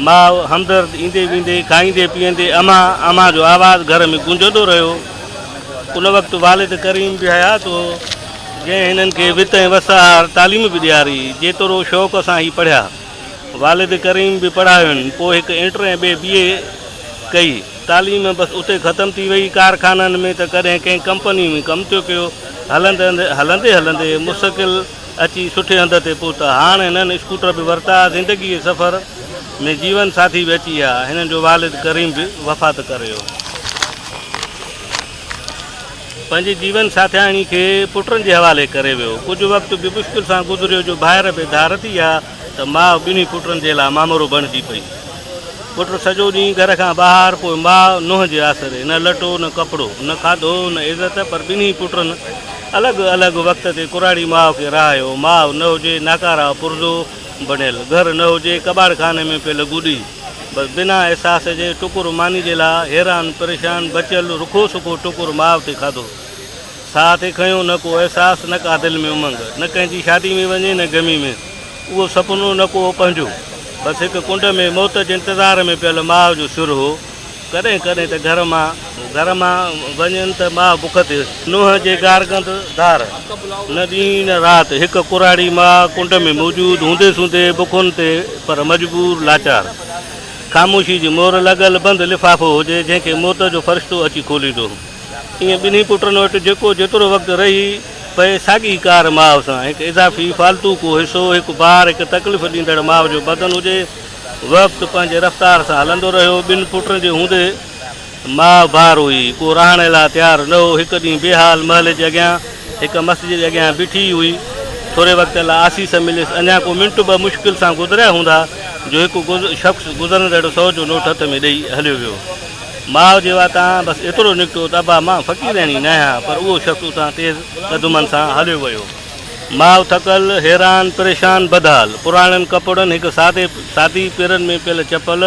ماء همدرد ايندي ويندي، کائيندي پيئندي امان امان جو آواز گهر ۾ گونجندو رهيو. ان وقت والد ڪريم به حيات هو، جنهن هنن کي وت ۽ وس آهر تعليم به ڏياري، جيترو شوق سان هي پڙهيا. والد ڪريم به پڙهايون، پوء هڪ انٽر ۽ ٻئي بي اي ڪئي. تعليم بس اتي ختم ٿي وئي. ڪارخانن ۾ ته ڪڏهن ڪنهن ڪمپني ۾ ڪم ٿيو ڪيو. هلندي هلندي هلندي مستقل اچي سٺي هنڌ تي پهتا. هاڻ هنن اسڪوٽر به ورتا. زندگيء جي سفر ۾ جيون ساٿي به اچي ويا. هنن جو والد ڪريم به وفات ڪري ويو. پنهنجي جيون ساٿياڻي کي پٽن جي حوالي ڪري ويو. ڪجهه وقت به مشڪل سان گذريو جو ڀائر به ڌار ٿي ويا ته ماء ٻنهي پٽن جي لاء مامرو بڻجي پئي. پٽ سڄو ڏينهن گهر کان ٻاهر، پوء ماء نونهن جي آسري، نه لٽو نه ڪپڙو، نه کاڌو نه عزت، پر ٻنهي پٽن الڳ الڳ وقت تي ڪراڙي ماء کي رهايو. ماء نه هجي، ناڪارا پرزو بڻيل گهر نه هجي، ڪٻاڙ خاني ۾ پيل گڏي. بس بنا احساس جي ٽڪر ماني جي لاء حيران پريشان بچيل رکو سکو ٽڪر ماء ٿي کاڌو. ساهه ٿي کنيو، نه ڪو احساس نه ڪا دل ۾ امنگ، نه ڪنهن جي شادي ۾ وڃي نه غمي ۾، اهو سپنو نه ڪو پنهنجو، بس هڪ ڪنڊ ۾ موت جي انتظار ۾ پيل ماء جو سر هو. ڪڏهن ڪڏهن ته گهر مان گهر مان وڃن ته ماء بک تي نونهن جي گارگند ڌار، نه ڏينهن نه رات، هڪ ڪراڙي ماء ڪنڊ ۾ موجود هوندي سوندي بکن تي پر مجبور لاچار. خاموشي جي مهر لڳل بند لفافو هجي جنهن کي موت جو فرشتو اچي کوليندو. ائين ٻنهي پٽن وٽ جيڪو جيترو وقت رهي پئي ساڳي ڪار ماء سان هڪ اضافي فالتو ڪو حصو، هڪ بار، هڪ تڪليف ڏيندڙ ماء جو بدن هجي. وقت پنهنجي رفتار سان هلندو رهيو. ٻن پٽن جي هوندي ماء بار هئي. ڪو رهڻ لاء تيار نه هو. هڪ ڏينهن بي حال محلي جي اڳيان هڪ مسجد جي اڳيان بيٺي ئي هئي. ٿوري وقت لاء آسيس مليس. اڃا ڪو منٽ ٻه مشڪل سان گذريا هوندا جو هڪ شخص گذرندڙ سئو جو نوٽ هٿ ۾ ڏئي هليو ويو. ماء جي واتان بس ايترو نڪتو ته ابا مان فقيرياڻي ناهيان پر اهو شخص اتان تيز قدمن سان هليو ويو. ماء ٿڪل، حيران، پريشان، بدحال، پراڻن ڪپڙن، هڪ سادي سادي پيرن ۾ پيل چپل،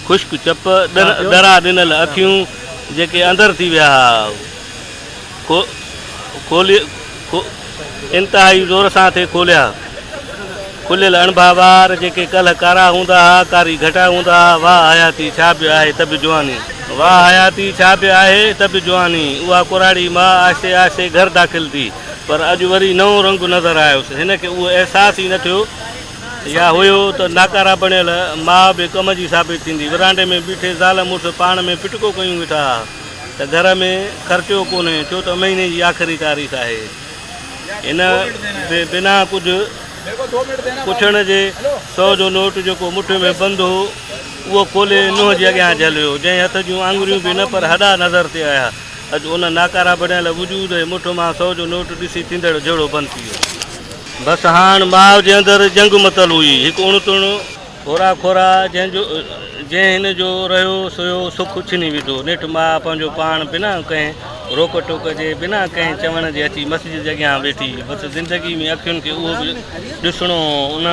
خشڪ چپ، ڏرا ڏنل اکيون جيڪي اندر ٿي ويا ها، کولي انتهائي زور سان ٿي کوليا. کليل اڻڀا وار جيڪي ڪلهه ڪارا هوندا ها، ڪاري گهٽا هوندا ها، واهه حياتي ڇا به آهي ته به جواني. واهه حياتي ڇا به آهي ته به جواني. اها ڪراڙي ماء آهستي آهستي گهر داخل ٿي. پر اڄ وري نئون رنگ نظر آيس. هن کي اهو احساس ئي نه ٿيو يا هيو ته ناڪارا بڻيل ماء به ڪم جي ثابت ٿيندي. ورانڊي ۾ بيٺي زال مڙس پاڻ ۾ پٽڪو ڪيون ويٺا ها ته گهر ۾ خرچو ڪونهي ڇو ته مهيني جي آخري تاريخ آهي. هن به بنا ڪجهه پڇڻ جي سئو جو نوٽ جيڪو مٺ ۾ بند هو اهو کولي نونهن جي اڳيان جهليو جنهن هٿ جون آڱريون به نه پر هڏا نظر ٿي آيا. اڄ ان ناڪارا بڻيل وجود ۽ مٺ مان سئو جو نوٽ ڏسي ٿيندڙ جهيڙو بند ٿي ويو. بس هاڻ ماء جي اندر جنگ متل هئي. هڪ اڻ تڻ هورا کورا جنهن جو جنهن هن جو رهيو سهيو سک ڇني وڌو. نيٺ ماء پنهنجو پاڻ بنا ڪنهن روڪ ٽوڪ جي بنا ڪنهن چوڻ جي اچي مسجد جي اڳيان ويٺي. بس زندگي ۾ اکين کي اهو به ڏسڻو هو. ان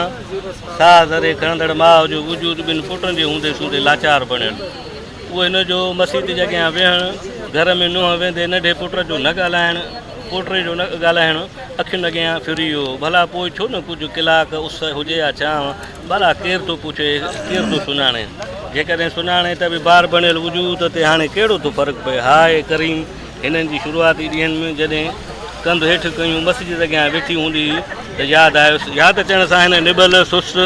ساهه ذري کڻندڙ ماء جو وجود ٻن پٽن جي هوندي سوندي لاچار بڻيل. اهو هن جو مسيت جي اڳيان ويهڻ، گهر ۾ نونهن ويندي ننڍي پٽ جو نه ڳالهائڻ، پوٽي جو نه ڳالهائڻ اکين اڳيان ڦري ويو. ڀلا پوء ڇو نه ڪجهه ڪلاڪ اس هجي يا ڇانو، ڀلا ڪير ٿو پڇي، ڪير ٿو سڃاڻي. جيڪڏهن سڃاڻي ته به بار بڻيل وجود تي هاڻي ڪهڙو ٿو فرق پئي. هاء ڪريم هنن جي شروعاتي ڏينهن ۾ جڏهن ڪنڌ هيٺ ڪيون مسجد اڳيان ويٺي هوندي هئي ته ياد آيس. ياد اچڻ سان هن نٻل، سست،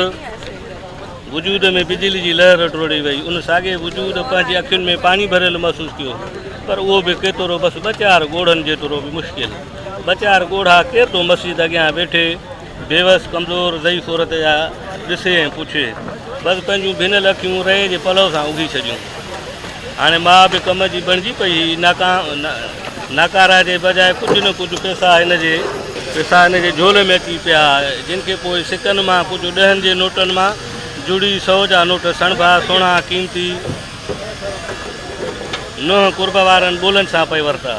وجود ۾ بجلي جي لهر ڊوڙي وئي. ان ساڳئي وجود پنهنجي اکين ۾ پاڻي ڀريل محسوس ڪيو، پر اهو به ڪيترو، بس ٻه چار ڳوڙهن جيترو به مشڪل. ٻه چار ڳوڙها ڪير ٿو مسجد اڳيان ويٺي بيوس، ڪمزور، ضعيف عورت جا ڏسي ۽ پڇي. بس پنهنجون ڀنل اکيون رئي جي پلؤ سان اگهي ڇڏيون. هاڻي ماء به ڪم جي بڻجي پئي هئي. ناڪارا جي بجاء ڪجهه نه ڪجهه پئسا هن جي پئسا هن جي جهول ۾ اچي پيا، جن کي پوء سڪن مان ڪجهه ڏهن جي نوٽن مان جڙي سئو جا نوٽ سڻڀا، سهڻا، قيمتي ننهن قرب وارن ٻولن سان پئي ورتا.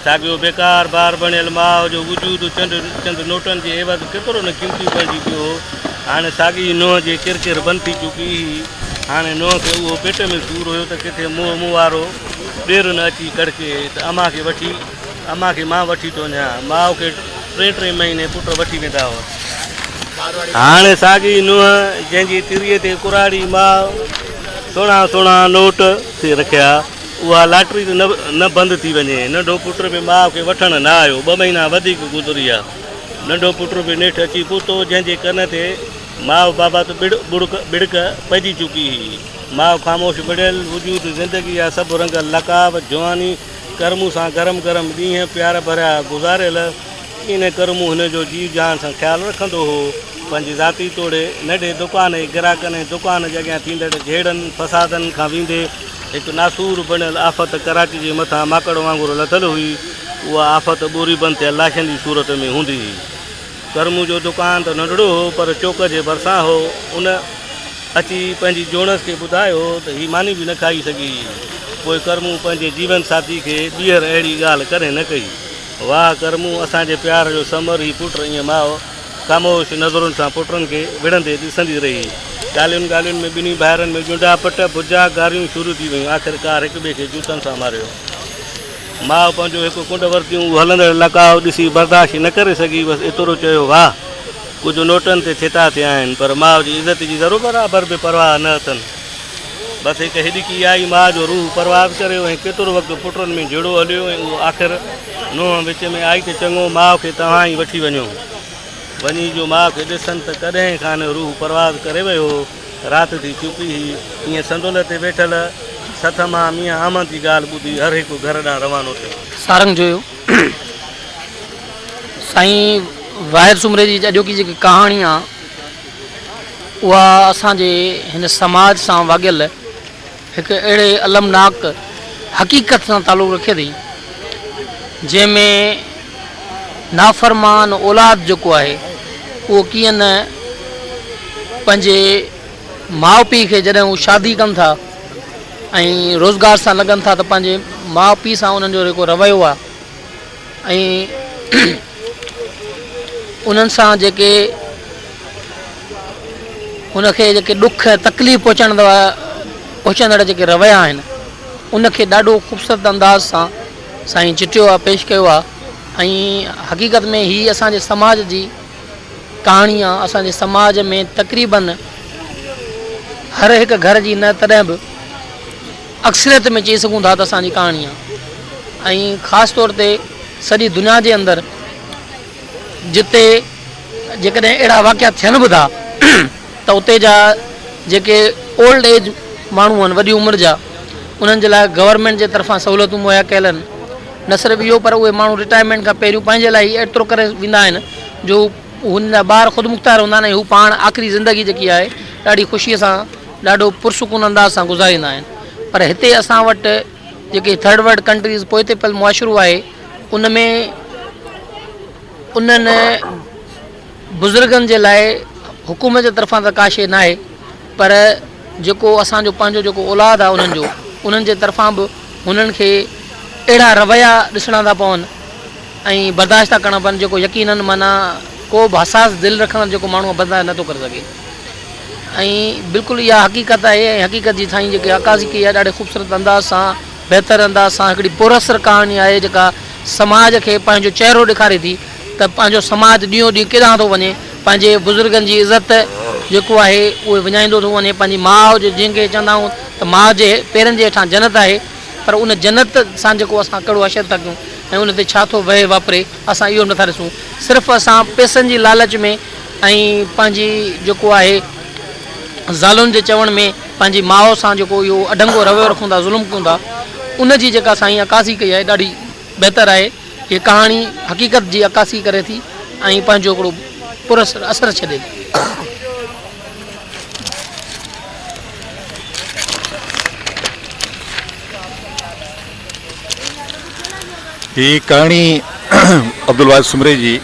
ساڳيو بيڪار بار بڻيل ماء جو وجود چند چند نوٽن جي عيوض ڪيترو نه قيمتي بڻجي پيو هو. هاڻي ساڳي ئي نونهن جي ڪرڪر بند ٿي چڪي هئي. هاڻي نونهن کي اهو پيٽ ۾ سور هيو ته ڪٿي منهن مون وارو ڏير نه اچي ڪڙڪي ته امان کي وٺي امان کي مان وٺي ٿو وڃان. ماء کي ٽي ٽي مهيني پٽ وٺي ويندا هئا. هاڻي ساڳي ئي نونهن جنهن جي تريء تي ڪراڙي ماء سهڻا سهڻا نوٽ ٿي رکيا. اها لاٽري ته نه بند ٿي وڃي. ننڍو پٽ به ماء کي وٺڻ نه آيو. ٻه مهينا وڌيڪ گذري ويا. ننڍو پٽ به نيٺ اچي پهتو، جنهن جي ڪن تي ماء بابت ٻڙڪ پئجي چڪي هئي. ماء خاموش بڻيل، وجود زندگي جا سڀ رنگ لقاب، جواني، ڪرمون سان گرم گرم ڏينهن پيار ڀريا گذاريل. ڪيئن نه ڪرمون هن جو جيء جان سان خيال رکندو هو. پنهنجي ذاتي توڙي ننڍي دڪان جي گراهڪن ۽ دڪان جي اڳيان ٿيندڙ جهيڙن فسادن کان ويندي هڪ ناسور بڻيل آفت ڪراچي جي مٿان ماڪڙ وانگر لٿل هئي. اها آفت ٻوري بند ٿيل لاشن جي صورت ۾ هوندي هئي. ڪرمون جو دڪان ته ننڍڙو هو پر چوڪ جي ڀرسان هو. ان اچي پنهنجي جوڻس کي ٻڌايو ته هي ماني به نه کائي سگهي. پوء ڪرمون پنهنجي جيون ساٿي کي ٻيهر اهڙي ڳالهه ڪڏهن نه ڪئي. واهه ڪرمون اسان جي پيار جو ثمر هي پٽ ائين ماء خاموش نظرن سان پٽن کي وڙهندي ڏسندي رهي. ڳالهين ڳالهين ۾ ٻنهي ڀائرن ۾ جنڊا پٽ، بجا، گاريون شروع ٿي ويون. آخرڪار هڪ ٻئي کي جوتن سان ماريو. ماء پنهنجو هڪ ڪنڊ ورتيون. اهو هلندڙ لقاء ڏسي برداشت نه ڪري سگهي. بس ايترو چيو، واهه! ڪجهه نوٽن تي ڇتا ٿيا آهن، پر ماء جي عزت جي ذرو برابر به پرواهه نه اٿن. بس هڪ هڏڪي آئي، ماء جو روح پرواز ڪريو ۽ ڪيترو وقت پٽن ۾ جهيڙو هليو ۽ اهو آخر نونهن وچ ۾ آئي ته چڱو ماء کي توهان ئي وٺي وڃو. وڃي جو ماء کي ڏسن ته ڪڏهن کانئن روح پرواز ڪري ويو هو. رات ٿي چڪي هئي. ائين صندل تي ويٺل سٿ مان ميان احمد جي ڳالهه ٻڌي هر هڪ گهر ڏانهن روانو ٿيو. سارنگ جويو سائين واحد سومري جي اڄوڪي جيڪي ڪهاڻي آ اها اسان جي هن سماج سان واڳيل هڪ اهڙي المناڪ حقيقت سان تعلق رکي ٿي جنهن ۾ نافرمان اولاد جيڪو آهي اهو ڪيئن نه پنهنجي ماء پيء کي جڏهن هو شادي ڪن ٿا ۽ روزگار سان لڳن ٿا ته پنهنجي ماء پيء سان انهن جو جيڪو رويو آهي ۽ انهن سان جيڪي ان کي جيڪي ڏک ۽ تڪليف پهچائڻ پهچائيندڙ جيڪي رويا آهن ان کي ڏاڍو خوبصورت انداز سان سائين چٽيو آهي پيش ڪيو آهي ۽ حقيقت ۾ هي اسان جي سماج جي ڪهاڻي آهي اسان جي سماج ۾ تقريبن هر هڪ گهر جي نه تڏهن به اڪثريت ۾ چئي سگهون ٿا ته اسان جي ڪهاڻي آهي ۽ خاص طور تي سڄي دنيا جي اندر جتي جيڪڏهن اهڙا واقعا ٿين به ٿا ته اتي جا جيڪي اولڊ ايج ماڻهو آهن وڏي عمر جا انهن جي لاء گورنمينٽ جي طرفان سهولتون مهيا ڪيل آهن نه صرف اهو پر اهي ماڻهو رٽائرمينٽ کان پهريون پنهنجي لاء ئي ايترو ڪري ويندا آهن جو هن جا ٻار خودمختيار هوندا آهن ۽ هو پاڻ آخري زندگي جيڪي آهي ڏاڍي خوشي سان ڏاڍو پرسڪون انداز سان گذاريندا آهن پر هتي اسان وٽ جيڪي ٿرڊ ورلڊ ڪنٽريز پوئتي پيل معاشرو آهي ان ۾ انهن بزرگن جي لاء حڪومت جي طرفان ته ڪا شيء ناهي پر جيڪو اسان جو پنهنجو جيڪو اولاد آهي انهن جو انهن جي طرفان به هنن کي اهڙا رويا ڏسڻا ٿا پون ۽ برداشت ٿا ڪرڻا پون جيڪو يقينن معنيٰ ڪو به حساس دل رکندڙ جيڪو ماڻهو آهي برداشت نٿو ڪري سگهي ۽ بلڪل اها حقيقت آهي ۽ حقيقت جي سائين جيڪي عڪاسي ڪئي آهي ڏاڍي خوبصورت انداز سان بهتر انداز سان هڪڙي پر اثر ڪهاڻي آهي جيڪا سماج کي پنهنجو چهرو ڏيکاري ٿي ته پنهنجو سماج ڏينهون ڏينهن ڪيڏانهن ٿو وڃي پنهنجي بزرگن جي عزت جيڪو آهي اهي وڃائيندو ٿو وڃي پنهنجي ماء جو جنهن کي چوندا آهيون ته ماء جي پيرن جي هيٺان جنت آهي پر ان جنت سان جيڪو اسان ڪهڙو حشر ٿا ڪيون ۽ ان تي ڇا ٿو وهي واپري اسان اهو نٿا ڏسون صرف اسان پئسن جي لالچ ۾ ۽ پنهنجي جيڪو آهي زالن جي چوڻ ۾ پنهنجي ماء سان جيڪو اهو اڍنگو رويو رکون ٿا ظلم ڪيون ٿا ان جي جيڪا سائين عڪاسي ڪئي آهي ڏاڍي بهتر آهي هي ڪهاڻي حقيقت جي عڪاسي ڪري ٿي ۽ پنهنجو هڪڙو پر اثر اثر ڇڏي ٿي. هي ڪهاڻي عبدالواحد سومري جي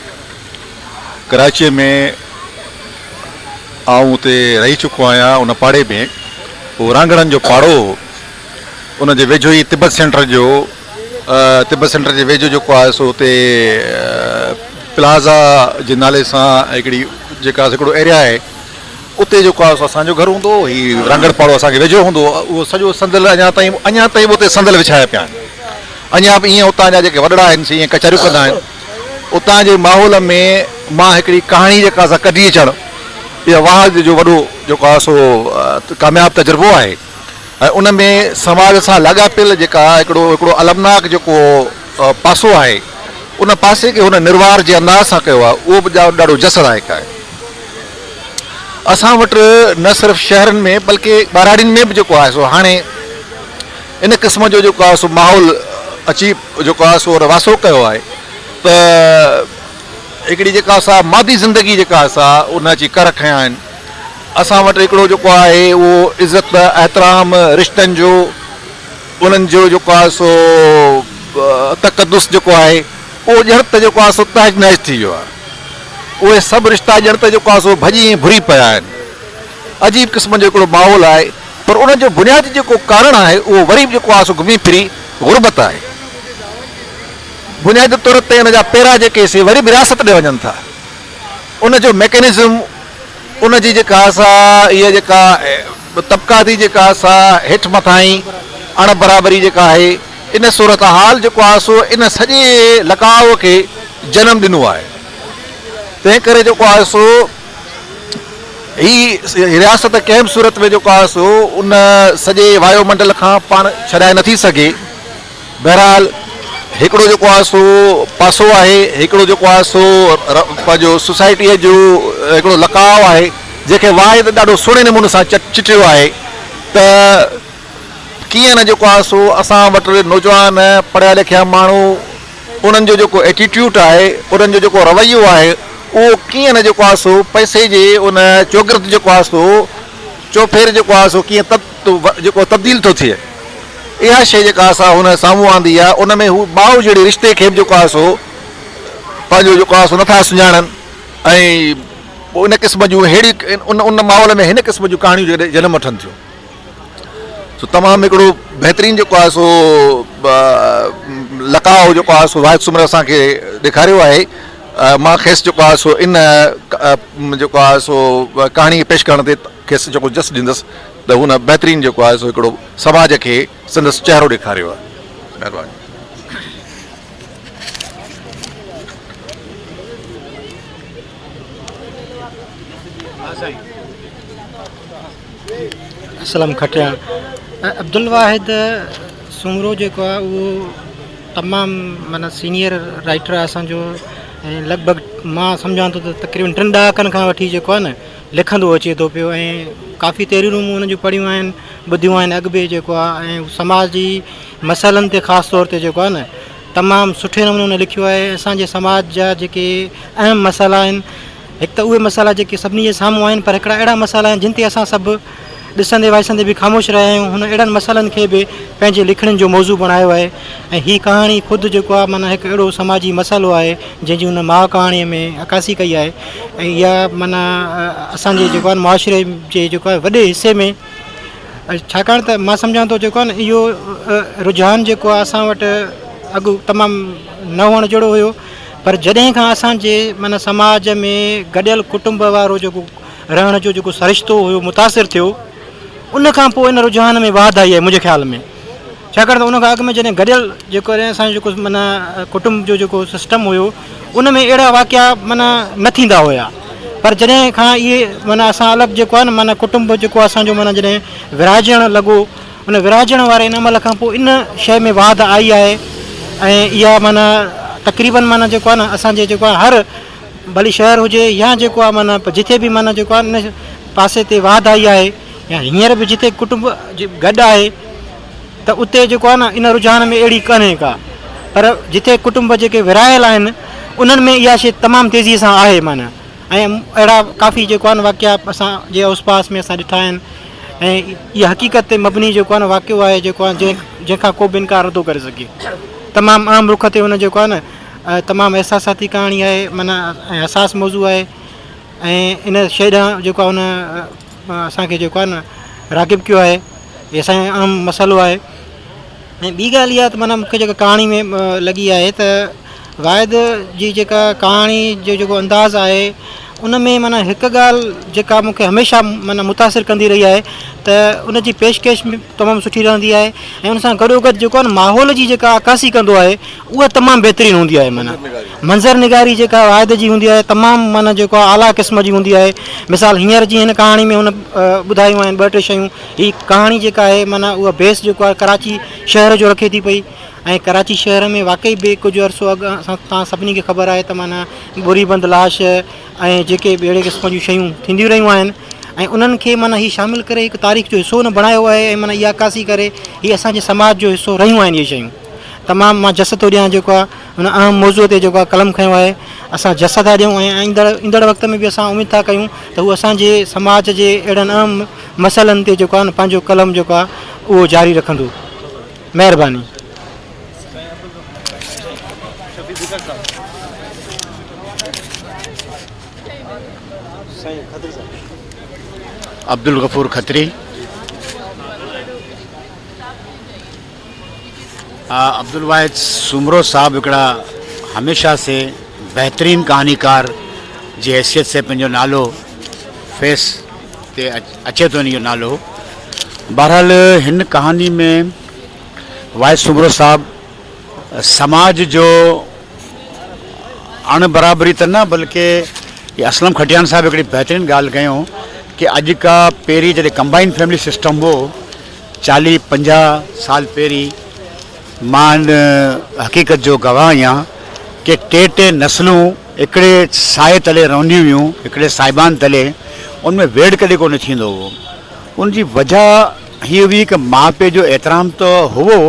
ڪراچيء ۾ آئون اتي رهي چڪو آهيان ان پاڙي ۾ اهو رانگڙن جو پاڙو هو ان جي ويجهو ئي تبت سينٽر جو تبت سينٽر جي ويجهو جيڪو آهي سو اتي پلازا جي نالي سان هڪڙي جيڪا هڪڙو ايريا آهي اتي جيڪو آهي سو اسانجو گهر هوندو هو هي رانگڙ پاڙو اسانکي ويجهو هوندو هو اهو سڄو صندل اڃا تائين اڃا تائين به اتي صندل وڇايا پيا آهن اڃا به ائين اتان جا جيڪي وڏڙا آهن سي ائين ڪچهريون ڪندا آهن اتان جي ماحول ۾ مان هڪڙي ڪهاڻي جيڪا سا ڪڍي اچڻ اها واهه جو وڏو جيڪو آهي سو ڪامياب تجربو آهي ۽ ان ۾ سماج سان لاڳاپيل جيڪا هڪڙو هڪڙو المناڪ جيڪو پاسو آهي ان پاسي کي هن نروار جي انداز سان ڪيو آهي اهو به ڏاڍو جس لائق آهي اسان وٽ نه صرف شهرن ۾ بلڪه ٻهراڙين ۾ به جيڪو آهي سو هاڻي ان قسم جو جيڪو آهي سو ماحول اچي جيڪو آهي سو واسو ڪيو آهي ته هڪڙي جيڪا سا مادي زندگي جيڪا سا ان اچي ڪر کنيا آهن اسان وٽ هڪڙو جيڪو آهي اهو عزت احترام رشتن جو انهن جو جيڪو آهي سو تقدس جيڪو آهي اهو ڄڻ ته جيڪو آهي سو تهج نهج ٿي ويو آهي اهي سڀ رشتا ڄڻ ته جيڪو آهي سو ڀڄي ۽ ڀري پيا آهن عجيب قسم جو هڪڙو ماحول آهي پر ان جو بنيادي جيڪو ڪارڻ آهي اهو وري به جيڪو آهي سو گهمي ڦري غربت آهي. بنيادي طور تي ان جا پيرا جيڪي سي وري به رياست ڏي وڃن ٿا. ان جو ميڪنزم ان جي جيڪا سا اها جيڪا طبقاتي جيڪا سا هيٺ مٿاهين اڻ برابري جيڪا آهي ان صورتحال جيڪو آهي سو ان سڄي لقاء کي جنم ڏنو آهي تنهن ڪري جيڪو آهي سو هي رياست ڪنهن به صورت ۾ جيڪو آهي سو ان سڄي وايو منڊل کان پاڻ ڇڏائي نٿي سگهي بهرحال هڪڙو جيڪو آهي سو پاسو آهي هڪڙو جيڪو آهي سو پنهنجو سوسائٽيء جو هڪڙو لقاء آهي جنهن کي واحد ڏاڍو سهڻي نموني سان چٽيو آهي ته ڪيئن نه جيڪو آهي سو اسان وٽ نوجوان پڙهيا لکيا ماڻهو انهن جو جيڪو ايٽيٽيوٽ آهي انهن جو جيڪو رويو آهي اهو ڪيئن نه جيڪو آهي سو پئسي جي ان چوگرد جيڪو آهي سو چوڦير جيڪو آهي سو ڪيئن جيڪو تبديل ٿو ٿئي اها شيء جيڪا سا هن سامهون آندي آهي ان ۾ هو ماء جهڙي رشتي کي به جيڪو آهي سو پنهنجو جيڪو آهي سو نٿا سڃاڻن ۽ پوء ان قسم جون ههڙي ان ان ماحول ۾ هن قسم جون ڪهاڻيون جيڪڏهن جنم وٺن ٿيون سو تمام هڪڙو بهترين جيڪو آهي سو لقاء جيڪو آهي سو واحد سومري اسان کي ڏيکاريو آهي مان کيس جيڪو آهي سو ان جيڪو آهي سو ڪهاڻي پيش ڪرڻ تي کيس جيڪو جس ڏيندس ته هن بهترين جيڪو آهي سو هڪڙو سماج کي سندس چهرو ڏيکاريو آهي مهرباني. اسلم کٽياڻ عبدالواحد سومرو جيڪو آهي اهو تمام معنيٰ سينيئر رائٽر آهي اسانجو ۽ لڳ ڀڳ مان سمجهان ٿو ته تقريبن ٽن ڏهاڪن کان وٺي جيڪو آهي نه لکندو اچي ٿو پيو ۽ ڪافي تحريرون مون هن جون پڙهيون آهن ٻڌيون آهن اڳ به جيڪو آهي ۽ سماجي مسئلن تي خاص طور تي جيڪو آهي نه تمام سٺي نموني هن لکيو آهي اسان جي سماج جا جيڪي اهم مسئلا آهن هڪ ته اهي مسئلا جيڪي سڀني جي سامهون آهن پر هڪڙا اهڙا مسئلا آهن جن تي اسان سڀ ڏسندي وائسندي به خاموش رهيا آهيون هن اهڙن مسئلن کي به پنهنجي لکڻين جو موضوع بڻايو آهي ۽ هي ڪهاڻي خود جيڪو آهي معنيٰ هڪ اهڙو سماجي مسئلو آهي جنهن جي هن ماء ڪهاڻي ۾ عڪاسي ڪئي آهي ۽ اها معنيٰ اسان جي جيڪو آهي معاشري جي جيڪو آهي وڏي حصي ۾ ڇاڪاڻ ته مان سمجهان ٿو جيڪو آهي نه اهو رجحان جيڪو آهي اسان وٽ اڳ تمام نه هئڻ جهڙو هيو پر جڏهن کان اسان جي معنيٰ سماج ۾ گڏيل ڪٽنب وارو جيڪو رهڻ جو جيڪو سرشتو هيو متاثر ٿيو ان کان پوء ان رجحان ۾ واڌ آئي آهي منهنجي خيال ۾ ڇاڪاڻ ته ان کان اڳ ۾ جڏهن گڏيل جيڪو اسان جو جيڪو معنيٰ ڪٽنب جو جيڪو سسٽم هيو ان ۾ اهڙا واقعا معنيٰ نه ٿيندا هيا پر جڏهن کان اهي معنيٰ اسان الڳ جيڪو آهي نه معنيٰ ڪٽنب جيڪو اسان جو معنيٰ جڏهن ورهائجڻ لڳو ان ورهائجڻ واري ان عمل کان پوء ان شيء ۾ واڌ آئي آهي ۽ اها معنيٰ تقريبن معنيٰ جيڪو آهي نه اسان جي جيڪو آهي هر ڀلي شهر هجي يا جيڪو آهي معنيٰ جتي به معنيٰ جيڪو آهي ان پاسي تي واڌ آئي آهي يا هينئر به جتي ڪٽنب گڏ آهي ته اتي جيڪو آهي نه ان رجحان ۾ اهڙي ڪانهي ڪا پر جتي ڪٽنب جيڪي ورهايل آهن انهن ۾ اها شيء تمام تيزيء سان آهي معنيٰ ۽ اهڙا ڪافي جيڪو آهن واقعا اسان جي اوس پاس ۾ اسان ڏٺا آهن ۽ اها حقيقت تي مبني جيڪو آهي نه واقعو آهي جيڪو آهي جنهن کان ڪو به انڪار نٿو ڪري سگهي تمام عام رخ تي هن جيڪو آهي نه تمام احساساتي ڪهاڻي آهي معنيٰ ۽ حساس موضوع آهي ۽ ان شيء ڏانهن جيڪو آهي هن اسان کي جيڪو آهي نه راغب ڪيو آهي هي اسان جو اهم مسئلو آهي ۽ ٻي ڳالهه اها ته معنيٰ مونکي جيڪا ڪهاڻي ۾ لڳي آهي ته واحد جي جيڪا ڪهاڻي جو جيڪو انداز آهي ان ۾ معنيٰ هڪ ڳالهه جيڪا مونکي هميشه معنيٰ متاثر ڪندي رهي آهي ته ان جي پيشڪش تمام سٺي رهندي آهي ۽ ان سان گڏو گڏ جيڪو آهي نه ماحول جي جيڪا عڪاسي ڪندو آهي اها تمام بهترين هوندي آهي معنيٰ منظر نگاري جيڪا واحد جي هوندي آهي تمام معنيٰ جيڪو آهي اعليٰ قسم جي هوندي آهي مثال هينئر جي هن ڪهاڻي ۾ هن ٻڌايون آهن ٻه ٽي شيون هي ڪهاڻي جيڪا آهي معنيٰ اها بيس جيڪو آهي ڪراچي شهر جو رکي ٿي پئي ۽ ڪراچي شهر ۾ واقعي به ڪجهه عرصو اڳ اسان تان سڀني کي خبر آهي ته معنيٰ ٻوري بند لاش ۽ جيڪي به اهڙي قسم جون شيون ٿينديون رهيون آهن ۽ انهن کي معنيٰ هي شامل ڪري هڪ تاريخ جو حصو نه بڻايو آهي ۽ معنيٰ اها عڪاسي ڪري هي اسان جي سماج جو حصو رهيون آهن اهي شيون تمام مان جس ٿو ڏيان جيڪو آهي ان اهم موضوع تي جيڪو آهي قلم کنيو آهي اسان جس ٿا ڏيون ۽ ايندڙ ايندڙ وقت ۾ به اسان اميد ٿا ڪيون ته هو اسان جي سماج جي اهڙن اهم مسئلن تي جيڪو آهي نه پنهنجو قلم جيڪو آهي اهو جاري رکندو مهرباني. عبدالغفور کتري عبدالواحد سومرو صاحب هڪڙا هميشه سي بهترين ڪهاڻيڪار جي حيثيت سي پنهنجو نالو فيس تي اچي ٿو ان جو نالو. بهرحال هن ڪهاڻي ۾ واحد سومرو صاحب سماج جو اڻ برابري ته نه بلڪه اسلم کٽياڻ صاحب هڪڙي بهترين ڳالهه ڪيو ڪي اڄ کا پهرين جڏهن ڪمبائنڊ فيملي سسٽم هو چاليهه پنجاهه سال پهرين مان ان حقيقت جو گواهه آهيان ڪي ٽي ٽي نسلون هڪڙي سائي تلي رهنديون هيون هڪڙي سائبان تلي ان ۾ ويڙهه ڪڏهن ڪونه ٿيندو هو ان جي وجه هيء هئي ڪه ماء پيء جو احترام ته هئو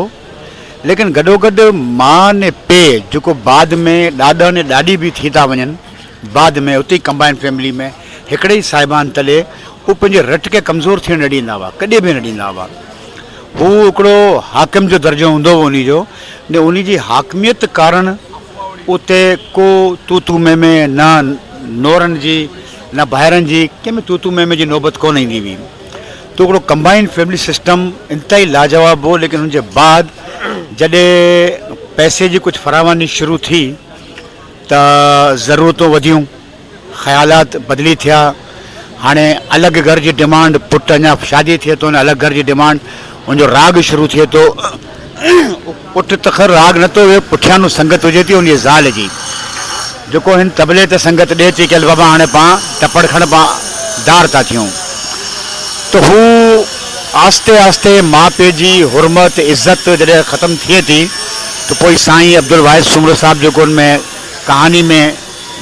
ليڪن گڏوگڏ ماء ني پيء جيڪو بعد ۾ ڏاڏا ني ڏاڏي به ٿي ٿا وڃن بعد ۾ اتي ئي ڪمبائنڊ فيملي ۾ هڪڙي ئي صاحبان تلي هو پنهنجي رٽ کي ڪمزور ٿيڻ نه ڏيندا هئا ڪڏهن به نه ڏيندا هئا هو هڪڙو حاڪم جو درجو هوندو هو انهي جو ني انهي جي حاڪميت ڪارڻ اتي ڪو تو تو مين مين نه نورن جي نه ڀائرن جي ڪنهن ۾ تو تو مين مين جي نوبت ڪونه ايندي هئي تو هڪڙو ڪمبائنڊ فيملي سسٽم انتهائي لاجواب هو ليڪن ان جي بعد جڏهن پئسي جي ڪجهه فراواني شروع ٿي ته ضرورتون وڌيون خيالات بدلي ٿيا هاڻي الڳ گهر جي ڊمانڊ پٽ اڃا شادي ٿئي ٿو الڳ گهر جي ڊمانڊ ان جو راڳ شروع ٿئي ٿو پٽ ته خير راڳ نٿو ويو پٺيانو سنگت هجي ٿي ان جي زال جي جيڪو هن طبلي تي سنگت ڏي ٿي ڪيل بابا هاڻي پان ٽپڙ کڻ پان دار ٿا ٿيون ته هو آهستي آهستي ماء پيء جي حرمت عزت جڏهن ختم ٿئي ٿي ته پوء سائين عبدالواحد سومرو صاحب جيڪو ان ۾ ڪهاڻي ۾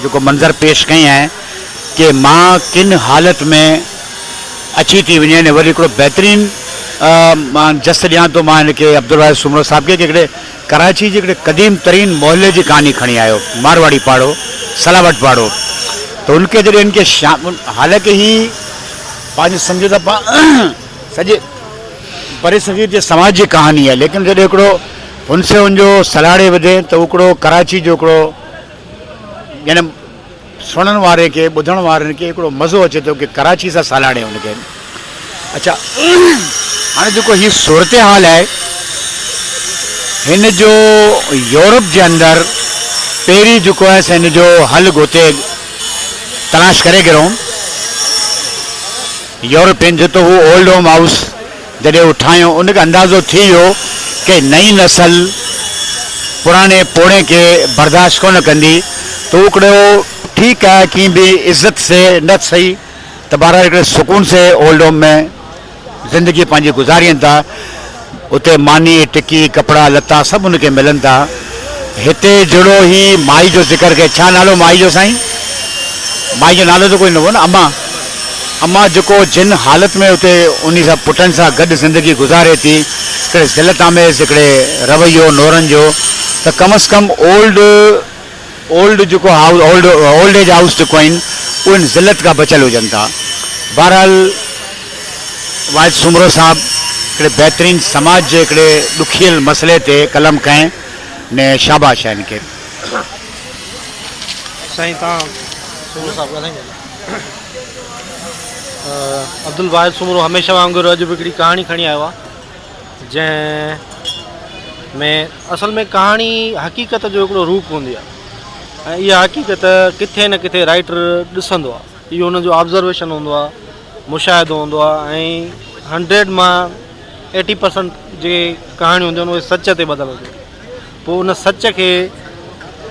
جيڪو منظر پيش ڪئي آهي ڪي مان ڪن حالت ۾ اچي ٿي وڃي ۽ وري هڪڙو بهترين مان جس ڏيان ٿو مان هن کي عبدالواحد سومرو صاحب کي ڪي هڪڙي ڪراچي جي هڪڙي قديم ترين محلي جي ڪهاڻي کڻي آيو مارواڙي پاڙو سلاوٽ پاڙو ته ان کي جڏهن ان کي شام حالانڪه هي پنهنجو سمجهو ته سڄي برصغير جي سماج جي ڪهاڻي آهي ليڪن جڏهن هڪڙو هن سي هن جو سلاڙي وڌي ته هڪڙو ڪراچي جو هڪڙو يعني سڻڻ واري کي ٻڌڻ وارن کي هڪڙو مزو اچي ٿو ڪي ڪراچي سان سالاڻي هن کي اڇا هاڻي جيڪو هي صورتحال آهي هن جو يورپ جي اندر پهرين جيڪو آهي هن جو حل گوتي تلاش ڪري گرو يورپين جو ته هو اولڊ هوم هائوس جڏهن هو ٺاهيو ان کي اندازو ٿي ويو ڪي نئين نسل پراڻي پوڙهي کي برداشت ڪونه ڪندي ته هو هڪڙو ٺيڪ آهي ڪي به عزت سي نه سهي ته بهرحال هڪڙي سڪون سي اولڊ هوم ۾ زندگي پنهنجي گذارين ٿا اتي ماني ٽڪي ڪپڙا لتا سڀ ان کي ملن ٿا هتي جهڙو هي مائي جو ذڪر ڪئي ڇا نالو مائي جو سائين مائي جو نالو ته ڪوئي نه هو نه اما اما جيڪو جن حالت ۾ اتي انهي سان پٽن سان گڏ زندگي گذاري ٿي هڪڙي ذلت آميز هڪڙي رويو نورن جو ته ڪم از ڪم اولڊ اولڊ جيڪو house old old age house جيڪو آهن اهي ان ذلت کان بچيل هجن ٿا بهرحال واحد سومرو صاحب هڪڙي بهترين سماج جي هڪڙي ڏکيل مسئلي تي قلم کنئي ني شاباش آهي هن کي. سائين تان سومرو صاحب ڳالهائيندا. عبدالواحد سومرو هميشه وانگر اڄ به هڪڙي ڪهاڻي کڻي آيو آهي جنهن ۾ اصل ۾ ڪهاڻي حقيقت جو هڪڙو روپ هوندي آهي ۽ اها حقيقت ڪٿي نه ڪٿي رائٽر ڏسندو آهي اهو هن جو آبزرويشن هوندو آهي مشاهدو هوندو آهي ۽ هنڊريڊ مان ايٽي پرسنٽ جيڪي ڪهاڻيون هونديون آهن اهي سچ تي ٻڌل هونديون آهن پوء ان سچ کي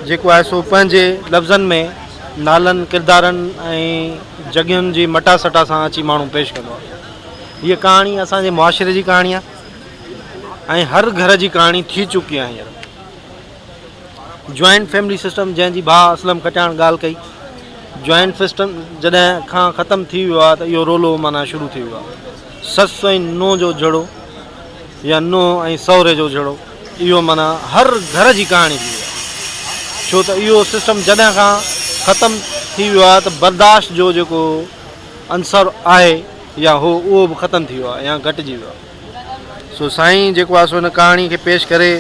جيڪو آهي سو پنهنجي لفظن ۾ نالن، ڪردارن ۽ جڳهين جي مٽا سٽا سان اچي ماڻهو پيش ڪندو آهي. هيء ڪهاڻي اسان جي معاشري جي ڪهاڻي آهي ۽ هر گهر جي ڪهاڻي ٿي چڪي آهي هينئر. جوائنٽ فيملي سسٽم جنهن جي ڀاء اسلم کٽياڻ ڳالهه ڪئي، جوائنٽ سسٽم جڏهن کان ختم ٿي ويو آهي ته اهو رولو معنيٰ شروع ٿي ويو آهي. سس ۽ نونهن جو جهيڙو يا نونهن ۽ سهري جو جهيڙو اهو معنيٰ هر گهر جي ڪهاڻي ٿي وئي آهي ڇو ته اهو سسٽم جڏهن کان ختم ٿي ويو آهي ته برداشت جو جيڪو عنصر آهي يا هو اهو به ختم ٿي ويو آهي يا گهٽجي ويو آهي سو سائين جيڪو آهي سو هن ڪهاڻي کي پيش ڪري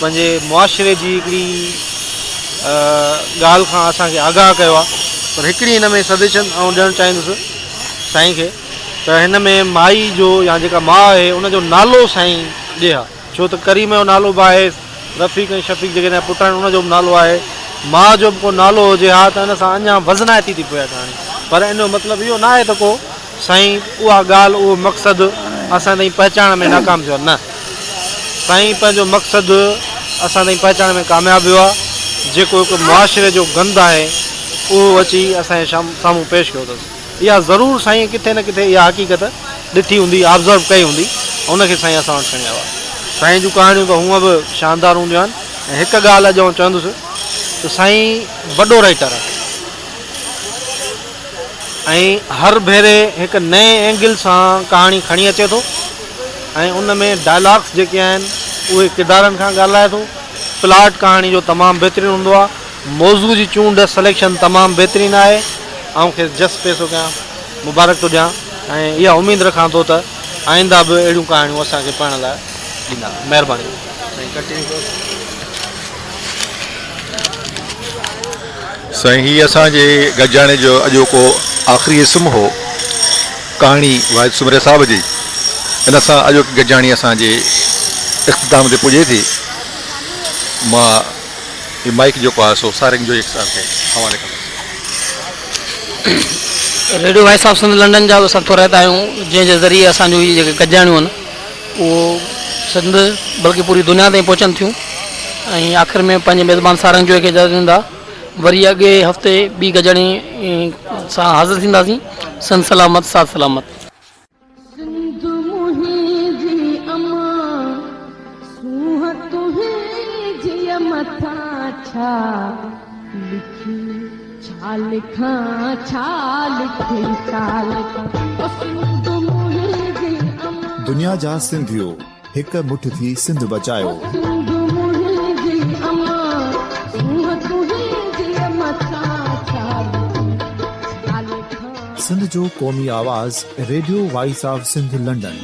پنهنجي معاشري جي هڪڙي ڳالهه کان اسان کي آگاهه ڪيو آهي پر هڪڙي هن ۾ سجيشن آئون ڏيڻ چاهيندس سائين کي ته هن ۾ مائي جو يا جيڪا ماء آهي ان جو نالو سائين ڏي ها ڇو ته ڪريم جو نالو به آهي رفيق ۽ شفيق جيڪي هن جا پٽ آهن ان جو به نالو آهي ماء جو به ڪو نالو هجي ها ته ان سان اڃا وزنائتي ٿي پوي ها ڪهاڻي. پر ان جو مطلب اهو نه آهي ته ڪو سائين اها ڳالهه اهو مقصد اسان تائين پهچائڻ ۾ ناڪام ٿيو آهي نه سائين پنهنجو مقصد اسان تائين پهچائڻ ۾ ڪامياب ويو آهي جيڪو هڪ معاشري جو گند آهي اهو اچي اسان جي سامهون پيش ڪيو اٿس اها ضرور سائين ڪٿي نه ڪٿي اها حقيقت ڏٺي هوندي آبزرو ڪئي هوندي ان کي سائين اسان وٽ کڻي آيو آهي سائين جون ڪهاڻيون ته هونء به شاندار هونديون آهن ۽ هڪ ڳالهه اڄ آئون چوندس ته سائين وڏو رائيٽر آهي ۽ هر ڀيري هڪ نئين اينگل سان ڪهاڻي کڻي اچي ٿو ۽ ان ۾ ڊائلاگس جيڪي آهن اهي ڪردارن کان ڳالهائي ٿو پلاٽ ڪهاڻي جو تمام بهترين هوندو آهي موضوع جي چونڊ سليڪشن تمام بهترين آهي آئون کيس جس پيش ٿو ڪيان مبارڪ ٿو ڏيان ۽ اها اميد رکان ٿو ته آئنده به اهڙيون ڪهاڻيون اسان کي پڙهڻ لاء ڏيندا مهرباني. سائين ڪنٽينيو ڪيو. سائين هي اسان جي گڏجاڻي جو اڄوڪو آخري اسم هو ڪهاڻي واحد سومري صاحب جي ان سان اڄوڪي گڏجاڻي اسان جي اختتام تي پڄي ٿي مان هي مائيڪ جيڪو آهي سو سارنگ جويي صاحب کي حوالي ڪندس. Radio voice of Sindh London جا به اسان ٿورائتا آهيون جنهن جي ذريعي اسان جون هي جيڪي گڏجاڻيون آهن اهو سنڌ بلڪه پوري دنيا تائين پهچن ٿيون ۽ آخر ۾ پنهنجي ميزبان سارنگ جوئي کي اجازت ڏيندا وري اڳئين هفتي ٻي گڏجاڻي سان حاضر ٿينداسين سنڌ سلامت ساٿ سلامت. سنڌ منهنجي امان، سونهن تنهنجيء مٿان ڇا لکي ڇا لکان ڇا لکي ڇا لکان او سنڌ منهنجي امان. دنيا جا سنڌيو هڪ مٺ ٿي سنڌ بچايو. او سنڌ منهنجي امان، سونهن تنهنجيء مٿان ڇا لکي ڇا لکان. سنڌ جو قومي آواز radio voice of Sindh London.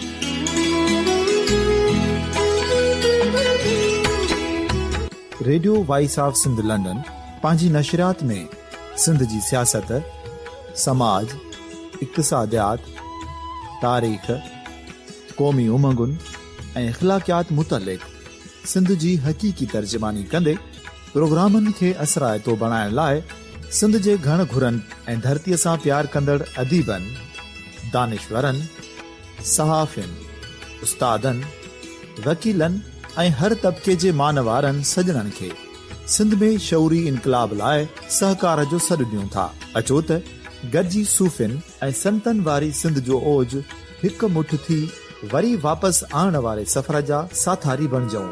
Radio voice of Sindh London پنهنجي نشريات ۾ سنڌ جي سياست، سماج، اقتصاديات، تاريخ، قومي امنگن ۽ اخلاقيات متعلق سنڌ جي حقيقي ترجماني ڪندي پروگرامن کي اثرائتو بڻائڻ لاء سنڌ جي گهڻ گهرن ۽ ڌرتيء سان پيار ڪندڙ اديبن، دانشورن، صحافين، استادن، وڪيلن ۽ هر طبقي جي مان وارن سڄڻن کي سنڌ ۾ شعوري انقلاب لاء سهڪار جو سڏ ڏيون ٿا. اچو ته گڏجي صوفين ۽ سنتن واري سنڌ جو اوج هڪ مٺ ٿي وري واپس آڻڻ واري سفر جا ساٿاري بڻجون.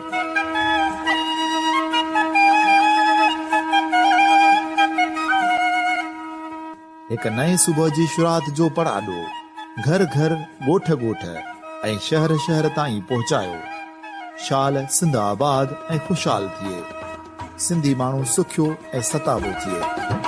هڪ نئين صبح جي شروعات جو پڙاڏو گهر گهر، ڳوٺ ڳوٺ ۽ شهر شهر تائين پهچايو. شال سنڌ آباد ۽ خوشحال ٿئي. سنڌي ماڻهو سکيو ۽ ستابو ٿئي.